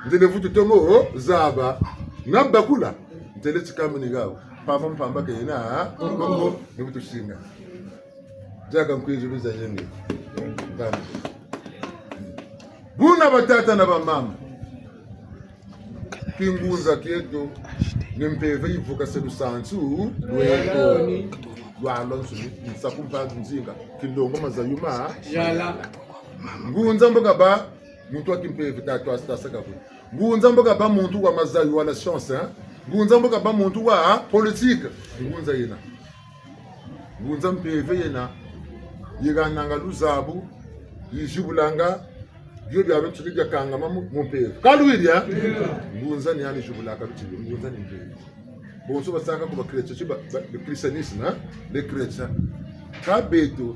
Ndele vutu tomo zaba. Na bakula. Ndele tikami ni gawo. Mpamba mpamba kena. Kongo, ni bu tusinga. Diaka nkwizulu za yenge. Mpamba. Buna batata na bamama. Kingunza kieto, ni mpeve yivukase lusansu lweto. Lwalonso ni nsaku mpanzu nzinga, kinlongo maza yuma. Yala. Ngunza mbo kaba, Muntu wa kimpeve ta, ta, ta saka ko. Ngunza mbo kabâ muntu wa mazayu wala science, hein? Ngunza mbo kabâ muntu wa politique. Ngunza yena. Ngunza mpeve yena. Yihananga luzabu, yizibulanga, bio biabiansoni biakangama mu, mu mpeve. Ka luwiri, hein? Ngunza ni yandi zibulaka bitini, ngunza ni mpeve. Bonso basaka ku ba chrétiens, ti ba, ba, le christianisme, hein? Les chrétiens. Kâ beto,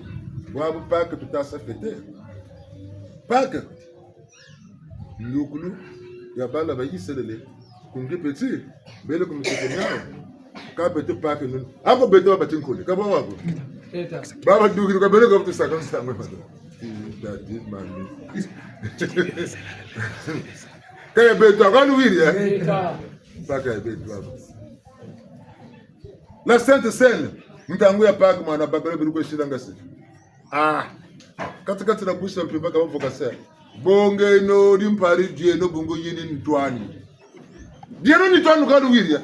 bwabu Pâques tuta sa fêter. Pâques. Ndukulu ya bala ba Isalele, ku ngipeti, bele ku mitete miawu. Kâ beto Pâques nunu. Ako beto babati nkole, ka bwa wako. Baba dukiri ka bele ka butu saka nsangu mata. Dadi mami. Kâ ya beto, ka luwiri, eh? Pâques ya beto aba. La Sainte Seine, ntangu ya Pâques mwana bakala bilu kwe sila ngasi. Ah, kati kati na busi ya mpimpa ka bamvuka se. Bongeno dimpari dieno bungu yini ntwani. Dieno ni ntwani ka luwiri.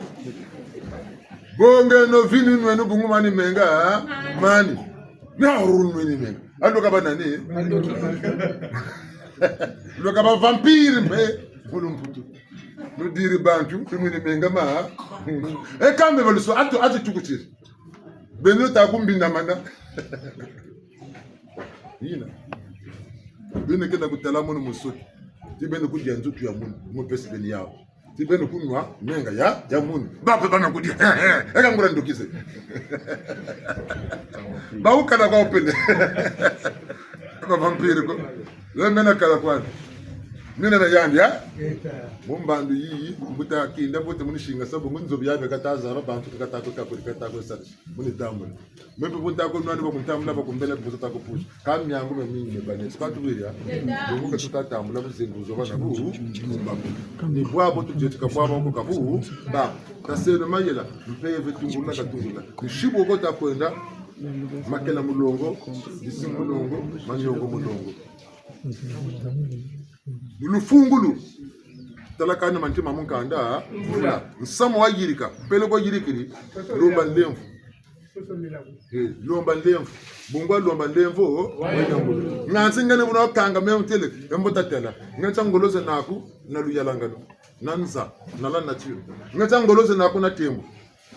Bongeno vinu nweno bungu mani menga, ah, mani. Na uru nwini menga. Ando ka ba nani? Ndo ka ba vampire mpe. Mulu mputu. Nudiri bantu, tumini menga ma. E kambe baluso, atu, atu tukutiri. Beno ta kumbinda mana. Yina. Beno kenda kutala munu musoki. Ti beno kudia nzutu ya munu, mu pesi beno yawu. Ti beno kunwa menga ya, ya munu. Ba pe bana kudia. E ka ngura ndokize. Ba wukala kwa upele. Ba vampire ko. Yo mena kala kwani. Mina na yandi, ya? Mu mbandu yiyi, mbuta kinda bote muni singa sa bungu nzobi yabe kata zaba bantu kata ko kakuri kata ko sari. Muni tambula. Meno mpe bu nta ko nwani ba kuntambula ba kumbele kubuza ta ko pusa. Ka miangu miamingi mibâ neti. Ka tuwiri, ya? Bungu ka tuta tambula buzengu zoba na bu. Ni bwabo tuzetika bwabo ko ka bu. Ba. Taseno mayela, mpeve tungulula katungulula. Nsibu ko ta kwenda, makela mulongo, bisi mulongo, maniongo mulongo. Lufungulu. Tala kani mantima mu nkanda. Nsamu wayirika. Peleko yirikiri. Lomba nlemvo. Eh, lomba nlemvo. Bungu wa lomba nlemvo. Nganzi ngene buna wakanga meno têle. E mbo tatêla. Nganzi ngolo ze naku na luyalangano. Na nza. Na la nature. Nganzi ngolo ze naku na tembo.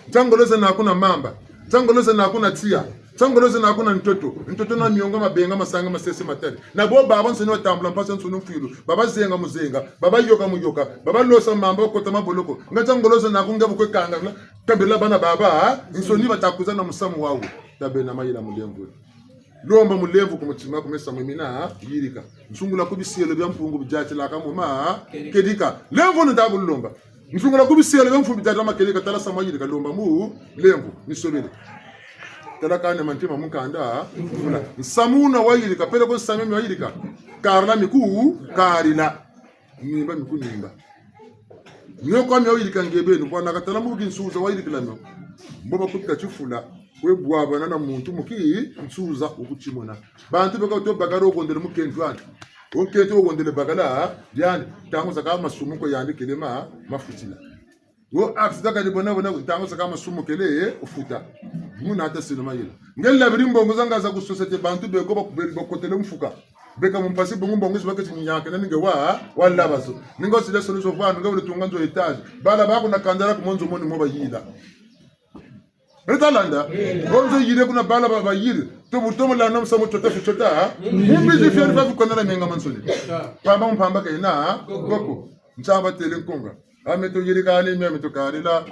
Ntia ngolo ze naku na mamba, ntia ngolo ze naku na tiya, ntia ngolo ze naku na ntoto, ntoto na miongo, mabenga, masanga, masese, matari. Na bo babansoni batambula mpasi nsoni mfwilu, baba zenga muzenga, baba yoka muyoka, baba losa mamba, bakota maboloko. Nga ntia ngolo ze naku nge bu kwe kangana, kambila bana babansoni bata kwiza na musamu wawu. Tabeno mayela mulemvo. Lomba mulemvo ku mutima, ku meso mimina, yirika. Nsungula ku bisielo bia Mpungu bidiatilaka mu ma, kedika. Lemvo ni ta bu lomba. Nsungula ku bisielo bia mfumbi tata makeleka tala samu wayirika lomba mulemvo, misobele. Tala kani mantima mu nkanda, mvula. Nsamu wuna wayirika, peleko nsamu mi wayirika. Karila miku, karila. Nimba miku nimba. Mio kwa mio yirika nge beno, bwana katala mu kinsuza wayirikila mio. Mbo bakutika tifula, we bwabana na muntu mu kinsuza wukutimona. Bantu beka to bakala wo kondele mukento andi. Wo nkento wo kondele bakala, diandi, ntangu zakaka masumu ko yandi kele ma, mafutila. Wo accident kadi bona bona, ntangu zakaka masumu kele, eh, wufuta. Muna ata sino mayela. Nge labiri mbongo zanga za ku société bantu beko ba, be, bakotele mfuka. Beka mu mpasi bungu mbongo zi baketi nyaka na ninge wa, wa laba zo. Ninga wusila solution vwa, ninga wule tunga nzo étage. Bala baku na kandala ku mo nzo moni mo bayila. Beno ta landa? Bo nzo yile kuna bala ba, bayile. Tobu, tobu landa musamu tota fi tota, ha? Mumbi zi fieri fa fi kona na menga mansoni. Pamba mpamba kena, ha? Koko. Nsamba tele nkonga. A mito yirikani, mia mito karila.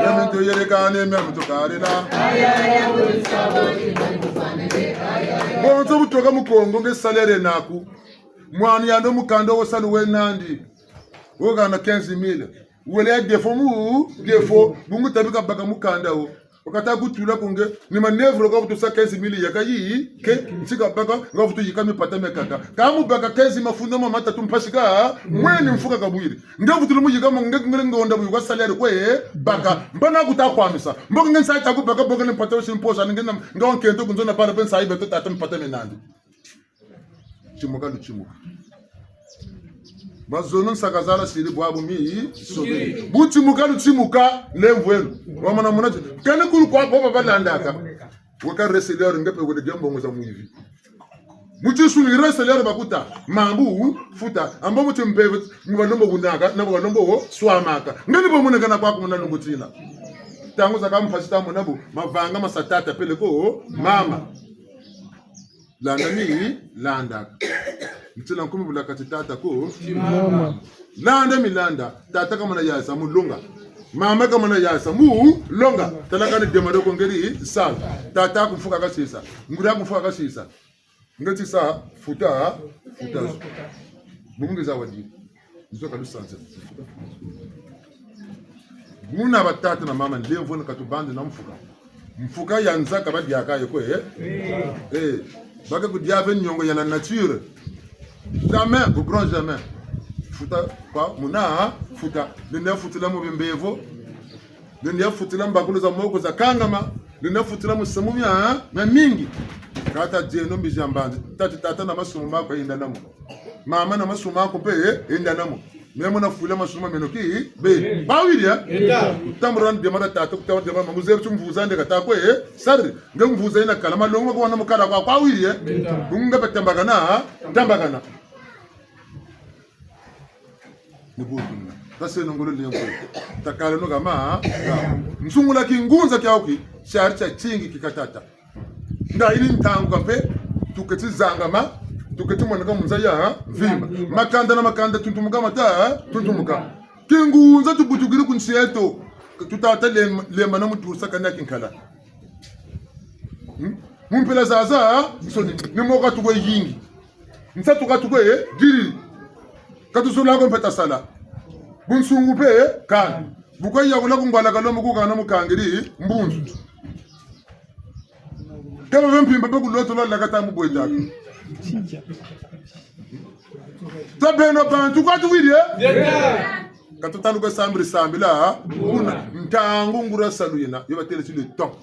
A mito yirikani, mia mito karila. Bonso bu toka mu Kongo nge salaire naku. Mwana yandi mukanda wo salu we nandi. Wo hana quinze mille. Wele ya défaut mu, défaut. Bungu tabika baka mukanda wo. Wakata kutula ku nge, ni manœuvre ka vutu sa quinze mille yaka yi, ke, nti kabaka, nga vutu yika mipata miakaka. Ka mu baka quinze mafunda ma matatu mpasi ka, mweni mfuka kabwiri. Nge vutu lumu yika mo, nge ngele ngonda bu yuka salaire kwe, baka. Mbo na kuta kwamisa. Mbo nge nsayi ta kubaka, mbo nge mpata wusi mposa, nge na, nga wa nkento ku nzo na bala mpe nsayi beto tata mipata mie nandi. Timuka lutimuka. Mazono nsaka zala siri bwabu mi sobe. Bu timuka lutimuka, lemvweno. Wamana mona ti, kani kulu kwa bo balandaka. Weka reseller nge mpe wele dia mbongo za mwivi. Mu tinsuni reste lere bakuta, mambu futa, ambo mu timpeve, mu balombo kunaka, na balombo swamaka. Nge ni bo monekana kwaku muna lungu tina. Ntangu zakaka mpasi ta mona bo, mavanga ma sa tata peleko mama. Landa mi landa. Ntila nkumi bulaka ti tata ko. Mama. Landa mi landa. Tata kamana yasa mu longa. Mama kamana yasa mu longa. Tala kani démarrer ko ngeri sala. Tata ku mfuka kasisa. Nguria ku mfuka kasisa. Nge ti sa futa, futa zo. Bungu nge za wadi. Nzo ka lusanza. Buna batata na mama, ndemvo ni ka tubandi na mfuka. Mfuka ya nza ka badiaka yo ko, eh? Eh, baka kudia ve niongo ya la nature. Jamais, au grand jamais. Futa kwa muna, futa. Nene futila mu bimbevo. Nene futila mbakulu za moko za kangama. Nene futila mu samu mia, mia mingi. Kata dieno mbizi ya mbanzi. Tati tata na masumu mako yenda na mo. Mama na masumu mako mpe, eh, yenda na mo. Meno na fwila masumu meno ki, be. Ba wiri, eh? Yenda. Kutambula na dema da tata, kutambula na dema, muzebi ti mvuza nde kata kwe, eh? Sari, nge mvuza yina kala, malongi ma kuwana mu kala kwa, kwa wiri, eh? Yenda. Bungu nge mpe tambakana, tambakana. Ni bu tuna. Taseno ngolo lempo. Takaleno kama, ha? Nsungula kingunza kiawu ki, tiari tia tingi ki ka tata. Nga yini ntangu kampe, tuketi zangama, tuketi moneka mu nza ya, ha? Mvimba. Makanda na makanda tuntumuka mata, ha? Tuntumuka. Kingunza tubutukiri ku nsi yeto. Tutata lem-, lemba na mutu sakana kinkala. Hmm? Mu mpila zaza, ha? Nsoni, ni mo ka tukwe yingi. Nsatu ka tukwe, eh, diri. Ka tuzula ko mpe tasala. Bunsungu mpe, eh, kani. Bu ka yakula ku ngwala kalombo ku kana mukangiri, mbunzu. Kaba be mpimpa mpe ku loto lwa lakata mu bwetaka. Ta beno bantu kwa tuwiri, eh? Ka tutalu ka sambiri sambila, ha? Buna, ntangu nguria salu yena, yo batele ti le temps.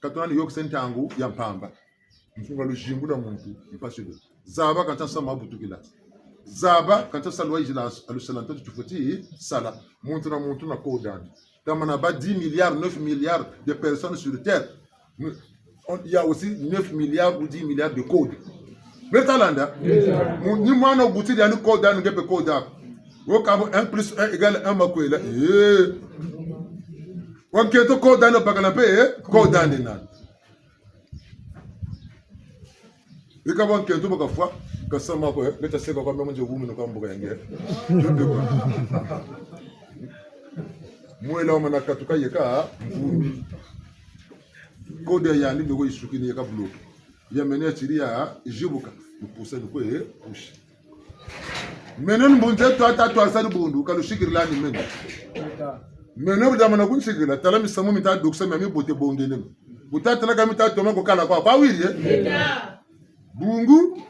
Ka tuna ni yokese ntangu ya mpamba. Nsunga luzingu lwa muntu, mpasi lo. Zaba ka ntia samu mabutukila. Zaba ka ntia salu wayizila as-, alusala ntoto tufweti sala. Muntu na muntu na code andi. Tamana ba dix milliards, neuf milliards de personnes sur terre. Nous, on, il y a aussi neuf milliards ou dix milliards de codes. Meta landa? Mu-, ni mwana wubutiri yani code andi nge mpe code aku. Wo kabo un plus un égale un makwela. Eh. Wa nkento code andi bakala mpe, eh, code andi nani. Ika bwa nkento bu kafwa, ka samu ko, eh, leta seka kwa meno nze wumi no kwa mbuka ya nge. Mwela wamana katuka yeka, mvumbi. Code ya yandi mbe ko yisukini yeka bloqué. Ya meno ya tiri ya zibuka, lupusa ni kwe, eh, pushi. Meno ni mbunzi eto ata twarisa dibundu, ka lusikirila ni meno. Meno bu diamana kunsikirila, tala misamu mi nta dukisa mia mibote bongene. Bu ta tala ka mi ta toma ku kala kwa, kwa wiri, eh? Bungu,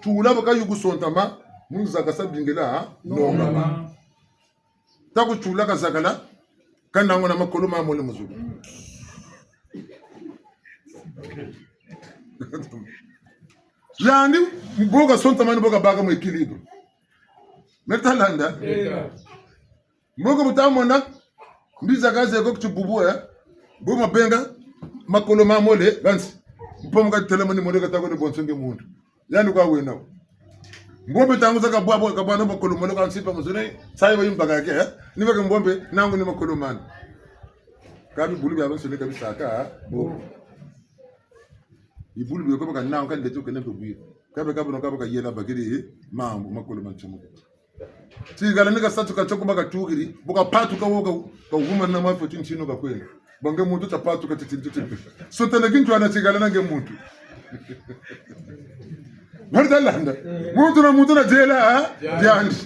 tula bu ka yuku sontama, mu nza ka sa bingila, ha? Nongama. Ta ku tula ka zakala, ka nanguna makolo ma mole mu zulu. Yandi, mbo ka sontamani, mbo ka baka mu équilibre. Meta landa? Mbo ka bu ta mona, mbiza ka ze ko ku tibubu, eh? Mbo mabenga, makolo ma mole, kansi. Mpo mu ka telamani mole ka ta ko ne bonso nge muntu. Yandi kwa wena wo. Mbo mpe ntangu za kabwa, kabwa na makolo mole kwa nsipa muzune, sa yo yimbaka ke, eh? Ni baka mbo mpe, nangu ni makolo mani. Ka bibulu biabiansoni ka bisaka, bo. Bibulu bio ko baka nangu ka ndeto kene mpe bwiri. Ka be ka bono ka baka yela bakiri, mambu, makolo ma ntimuka. Tigala ni ka satu ka tio ku baka tukiri, bu ka patuka wo ka, ka wuma na mafo tintino ka kwenda. Ba nge muntu ta patuka titini titini. Sotana kintwari tigala na nge muntu. Mari ta landa. Muntu na muntu na diela, ha? Diandi.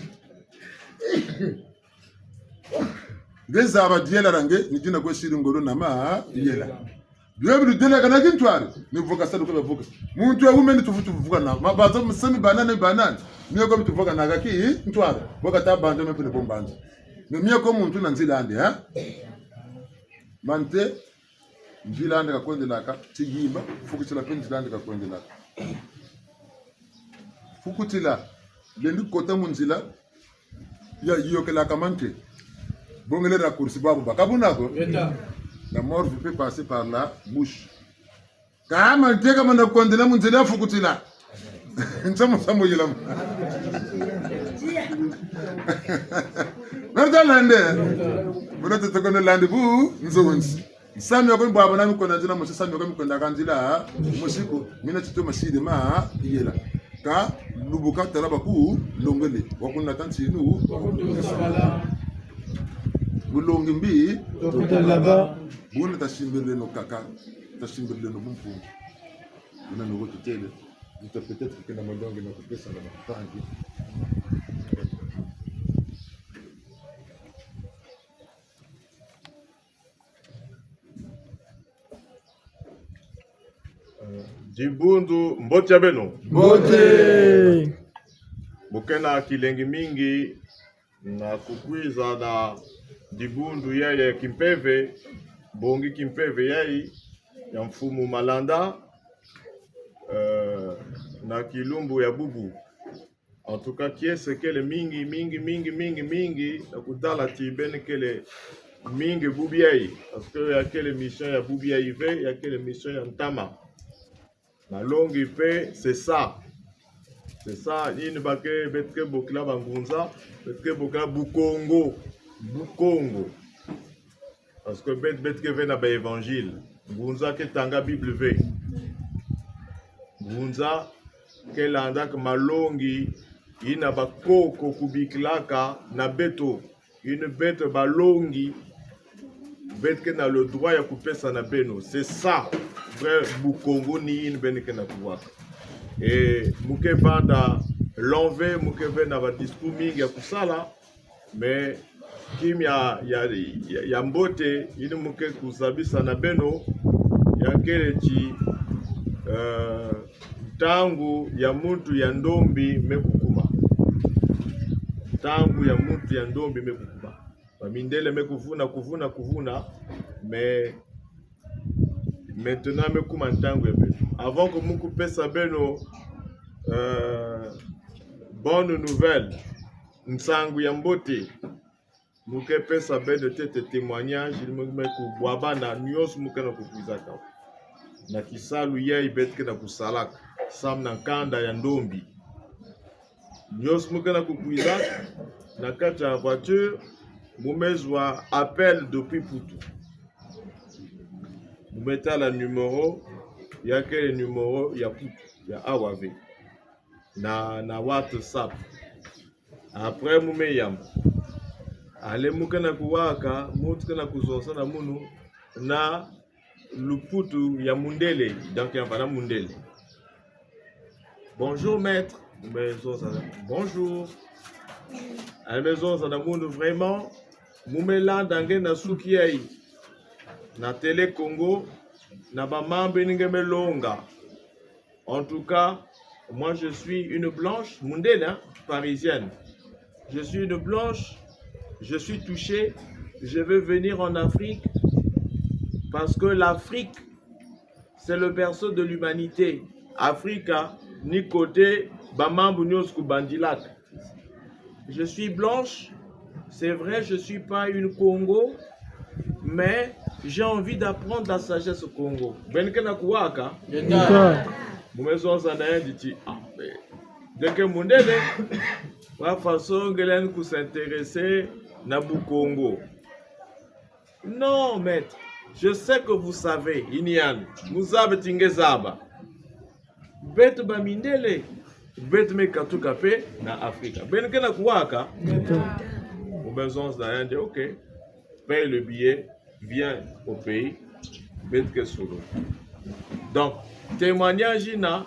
Nge zaba diela dia nge, ni dina kwe siri ngolo na ma, diela. Bio bi ludelakana kintwari, ni vuka salu ko ba vuka. Muntu ya wumeni tuvutu vuka na. Mabanza musemi banane banane. Mie ko mi tuvuka na kaki, ntwari. Bo ka ta banza me pele bo mbanza. Mais mie ko muntu na nzila andi, ha? Mante, nzila andi kakwendelaka, tiyimba, fukutila mpe nzila andi kakwendelaka. Fukutila, lendi kota mu nzila, ya, yokelaka mante. Bongele raccourci babo, baka buna ko. Yeta. La mort peut passer par la bouche. Kâ ma teka mana kwendela mu nzila fukutila. Nsamu, nsamu yilama. Nata lande. Buna tete kono lande bu nzonzi. Nsamu yako mbaba na mikwenda nzila mosi, nsamu yako mikwendaka nzila mosi ko. Mina tito masiri ma yela. Kâ lubuka tala bakulongele. Wakunata ntinu. Bulongi mbi. Buna tasimbirileno kaka. Tasimbirileno bumpungu. Buna noko tutele. Nita peut-être kena malongi na kupesa na matangi. Eh, dibundu, mbote ya beno. Mbote. Bukena kilengi mingi na kukwiza na dibundu ya, ya kimpeve, bongi kimpeve yayi, ya mfumu Malanda, eh, na kilumbu ya bubu. En tout cas, kiese kele mingi, mingi, mingi, mingi, mingi, na kutala ti beno kele mingi bubu yayi, parce que ya kele mission ya bubu yayi ve, ya kele mission ya ntama. Nalongi pe, c'est ça. C'est ça, yina ba ke, beto ke bokila bangunza, beto ke bokila Bukongo. Bukongo. Parce que beto, beto ke ve na ba évangile. Ngunza ke tanga Bible ve. Ngunza ke landaka malongi yina bakoko kubikilaka na beto. Yina beto balongi, beto ke na le droit ya kupesa na beno. C'est ça, vrai Bukongo ni yina beno ke na kuwaka. Et mu ke vanda long ve, mu ke ve na ba discours mingi ya kusala, mais kimia ya, ya, ya mbote yina mu ke kuzabisa na beno, ya kele ti, euh, ntangu ya muntu ya ndombi me kukuma. Ntangu ya muntu ya ndombi me kukuma. Bamindele me kuvuna, kuvuna, kuvuna, mais maintenant me kuma ntangu ya beno. Avant que mu kupesa beno, euh, bonne nouvelle, nsangu ya mbote, mu ke pesa beno ntete témoignage, mu me kubwabana nyonso mu ke na kukwizaka na kisalu yayi beto ke na kusalaka, samu na nkanda ya ndombi. Nyonso mu ke na kukwiza na kati ya voiture, mu me zwa appel depuis Mputu. Mu me tala numéro, ya kele numéro ya Mputu, ya awa ve. Na, na WhatsApp. Après, mu me yamba. Allez, mu ke na kuwaka, muntu ke na kuzonza na munu, na luputu ya mundele, donc ya vana mundele. Bonjour maître. Mu me zonza, bonjour. Allez, me zonza na munu, vraiment, mu me landa nge na suki yayi na Télé Congo, na ba mambu yina nge me longa. En tout cas, moi je suis une blanche, mundele, hein, parisienne. Je suis une blanche, je suis touchée, je veux venir en Afrique parce que l'Afrique, c'est le berceau de l'humanité. Afrika ni côté ba mambu nyonso kubandilaka. Je suis blanche, c'est vrai, je suis pas une Kongo, mais j'ai envie d'apprendre la sagesse Kongo. Beno ke na kuwaka? Mu me zonza na yandi ti, ah, mais nge ke mundele, wa façon nge lendi ku s'intéresser na Bukongo? Non, maître, je sais que vous savez, yina yandi. Mu zaba ti nge zaba. Beto bamindele, beto me katuka pe na Afrika. Beno ke na kuwaka? Mu me zonza na yandi, ok. Paye le billet, viens au pays. Beto ke solo. Donc, témoignage yina,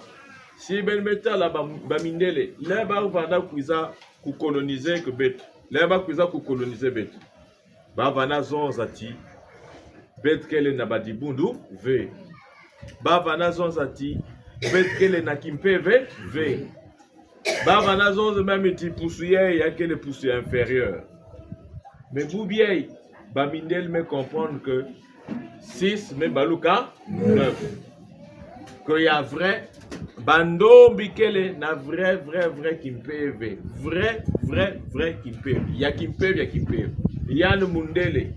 si beno me tala ba, bamindele, l'heure ba vanda kwiza ku coloniser que beto. L'heure ba kwiza ku coloniser beto, ba vanda zonza ti beto kele na ba dibundu ve. Ba vanda zonza ti beto kele na kimpeve ve. Ba vanda zonza même ti pusu yayi ya kele pusu ya inférieur. Mais bubu yayi, bamindele me comprendre que six me baluka neuf. Que ya vrai, bandombi kele na vrai, vrai, vrai kimpeve. Vrai, vrai, vrai kimpeve. Ya kimpeve, ya kimpeve. Yandi mundele.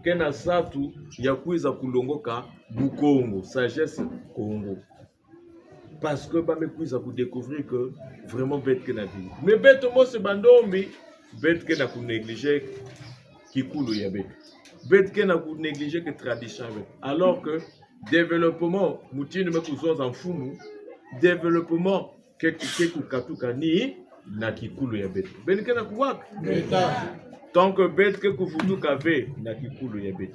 ke na nsatu ya kwiza kulongoka Bukongo, sagesse Kongo. Parce que ba me kwiza ku découvrir que vraiment beto ke na vie. Mais beto mosi bandombi, beto ke na ku négliger kikulu ya beto. Beto ke na ku négliger ke tradition ya beto. Alors que développement, mutindu me kuzonza mfumu, développement ke, ke kukatuka ni na kikulu ya beto. Beno ke na kuwaka? Ngeta. Tant que beto ke kuvutuka ve na kikulu ya beto,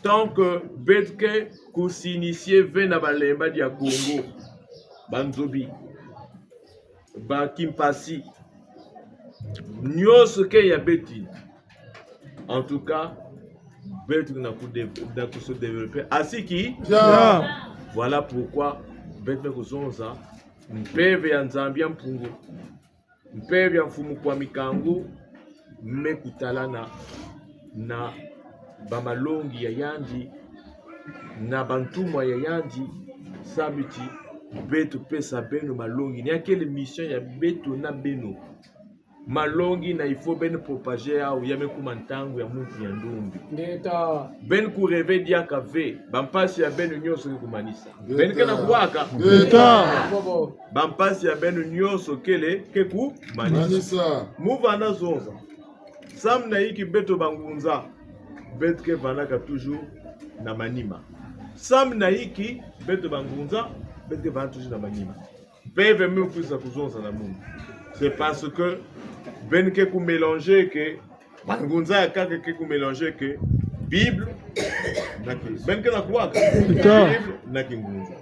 tant que beto ke ku s'initier ve na balemba dia Kongo, banzobi, ba kimpasi, nyonso ke ya beto. En tout cas, beto na ku dé-, na ku se développer. Asiki? Ya. Voilà pourquoi beto me kuzonza mpeve ya Nzambi ya Mpungu, mpeve ya Mfumu Kwame Kangu, me kutalana na bamalongi ya yandi, na bantumwa ya yandi, samu ti beto pesa beno malongi. Ni ya kele mission ya beto na beno. Malongi na il faut beno propager yawu, ya me kuma ntangu ya muntu ya ndombi. Ngeta. Beno ku rêver diaka ve, bampasi ya beno nyonso ke kumanisa. Ngeta. Beno ke na kuwaka? Ngeta. Bobo. Bampasi ya beno nyonso kele ke kumanisa. Manisa. Mu vanda zonza. Samu na yinki beto bangunza, beto ke vandaka toujours na manima? Samu na yinki beto bangunza, beto ke vanda toujours na manima? Mpeve me kwiza kuzonza na munu. C'est parce que beno ke ku mélanger ke, bangunza ya nkaka ke ku mélanger ke Bible na ki-, beno ke na kuwaka? Putain. Bible na kingunza.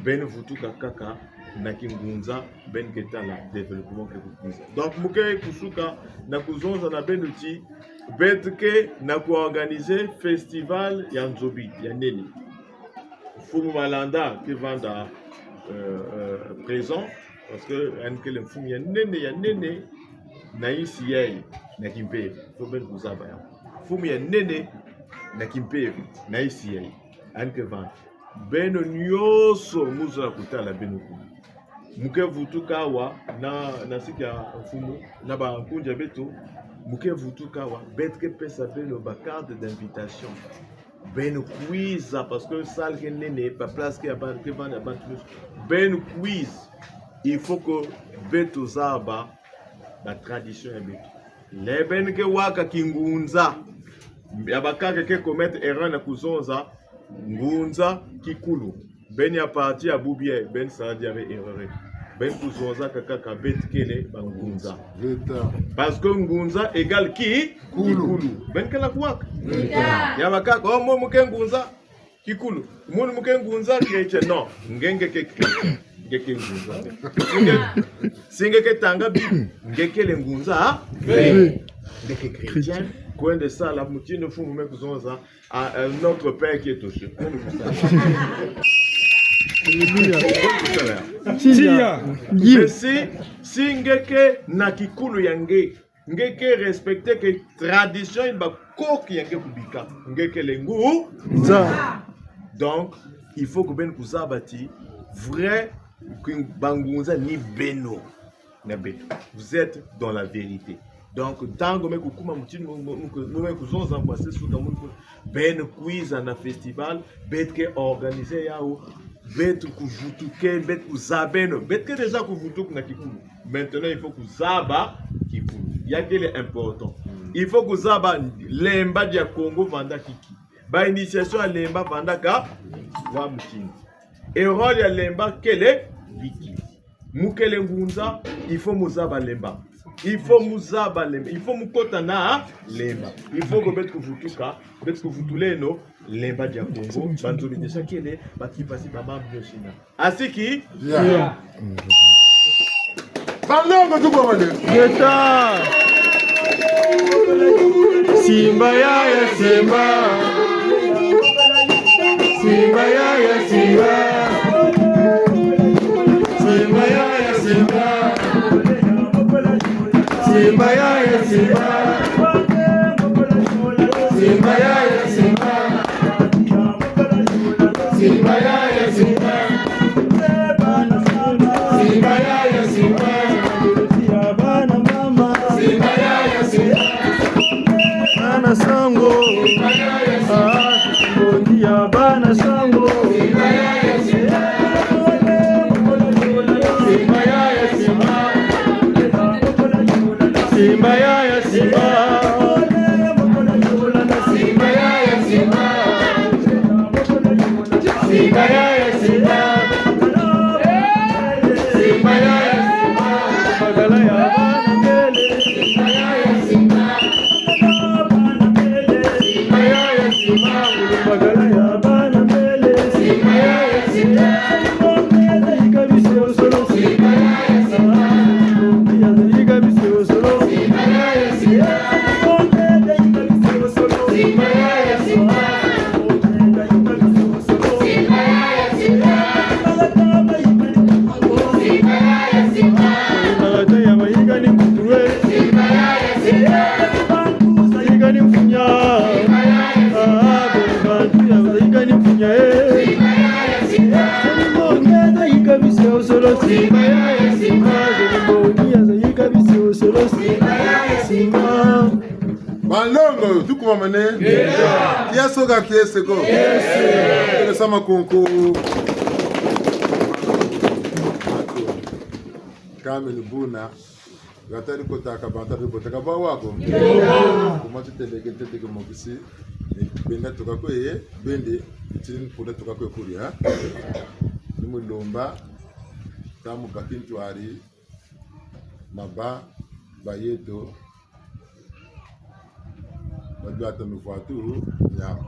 Beno vutuka kaka na kingunza, beno ke tala développement ke kukwiza. Donc, mu ke kusuka na kuzonza na beno ti, beto ke na ku organiser festival ya nzobi ya nene. Mfumu Malanda ke vanda, euh, euh, présent, parce que yandi kele mfumu ya nene, ya nene na insi yayi, na kimpeve. Faut beno kuzaba yawu. Mfumu ya nene na kimpeve, na insi yayi, yandi ke vanda. Beno nyonso mu zola kutala beno kuna. Mu ke vutuka awa na, na sika ya mfumu, na bankunzi ya beto, mu ke vutuka awa, beto ke pesa beno ba carte d'invitation. Beno kwiza, parce que salle ke nene, ba place ke ya ba, ke vanda ya bantu nyonso. Beno kwiza. Il faut que beto zaba ba tradition ya beto. Le beno ke waka kingunza, ya bankaka ke commettre erreur na kuzonza ngunza kikulu. Beno ya parti ya bubu, beno sala diaka erreur. Beno kuzonzaka kaka beto kele bangunza. Ngeta. Parce que ngunza égale ki-, kikulu. Beno ke na kuwaka? Ngeta. Ya bankaka, oh, mu, mu ke ngunza kikulu. Munu mu ke ngunza chrétien. Non, nge, nge ke chrétien, nge ke ngunza. Si nge, si nge ke tanga Bible, nge kele ngunza, ah? Ve. Nge ke chrétien, kwenda sala mutindu mfumu me kuzonza, ah, euh, Notre Père qui est aux cieux. Alléluia. Tiya. Mais si, si nge ke na kikulu ya nge, nge ke respecter ke tradition ya bankoko ya nge kubika, nge kele ngu-. Nza. Donc, il faut que beno kuzaba ti vrai, que bangunza ni beno na beto. Vous êtes dans la vérité. Donc, ntangu me kukuma mutindu mu, mu, mu, mu me kuzonza kwa se suka mu ku-, beno kwiza na festival, beto ke organiser yawu, beto kuvutuka, beto kuzaba beno, beto ke déjà kuvutuka na kikulu. Maintenant, il faut kuzaba kikulu. Ya kele important. Il faut kuzaba lemba dia Kongo vandaka nki. Ba initiation ya lemba vandaka wa mutindu. Et rôle ya lemba kele nki. Mu kele ngunza, il faut mu zaba lemba. Il faut mu zaba lemba. Il faut mu kota na lemba. Il faut que beto kuvutuka, beto kuvutuleno lemba dia Kongo. Banzobi déjà kele, ba kimpasi, ba mambu nyonso yina. Asiki? Ya. Ya. Banlongo, tubongole. Ngeta. Simba yaya, simba. Simba yaya, simba. Simba yaya, simba. Simba yaya, simba. Simba yaya, simba. Simba yaya, simba. Simba yaya, simba. Simba yaya, simba. Bana sango. Simba Banlongo, tukumamane. Kiese ka kiese ko. Kiese. Tele sama kunku. Kamini buna. Gatari kota ka bata di kota ka ba wako. Kuma titeleke ntete ke mokisi. Benda tuka kwe ye, bende, itini kula tuka kwe kuria. Ni mu lomba, tamu baki ntwari, maba, ba yeto, ba biata mivwatu, nyama.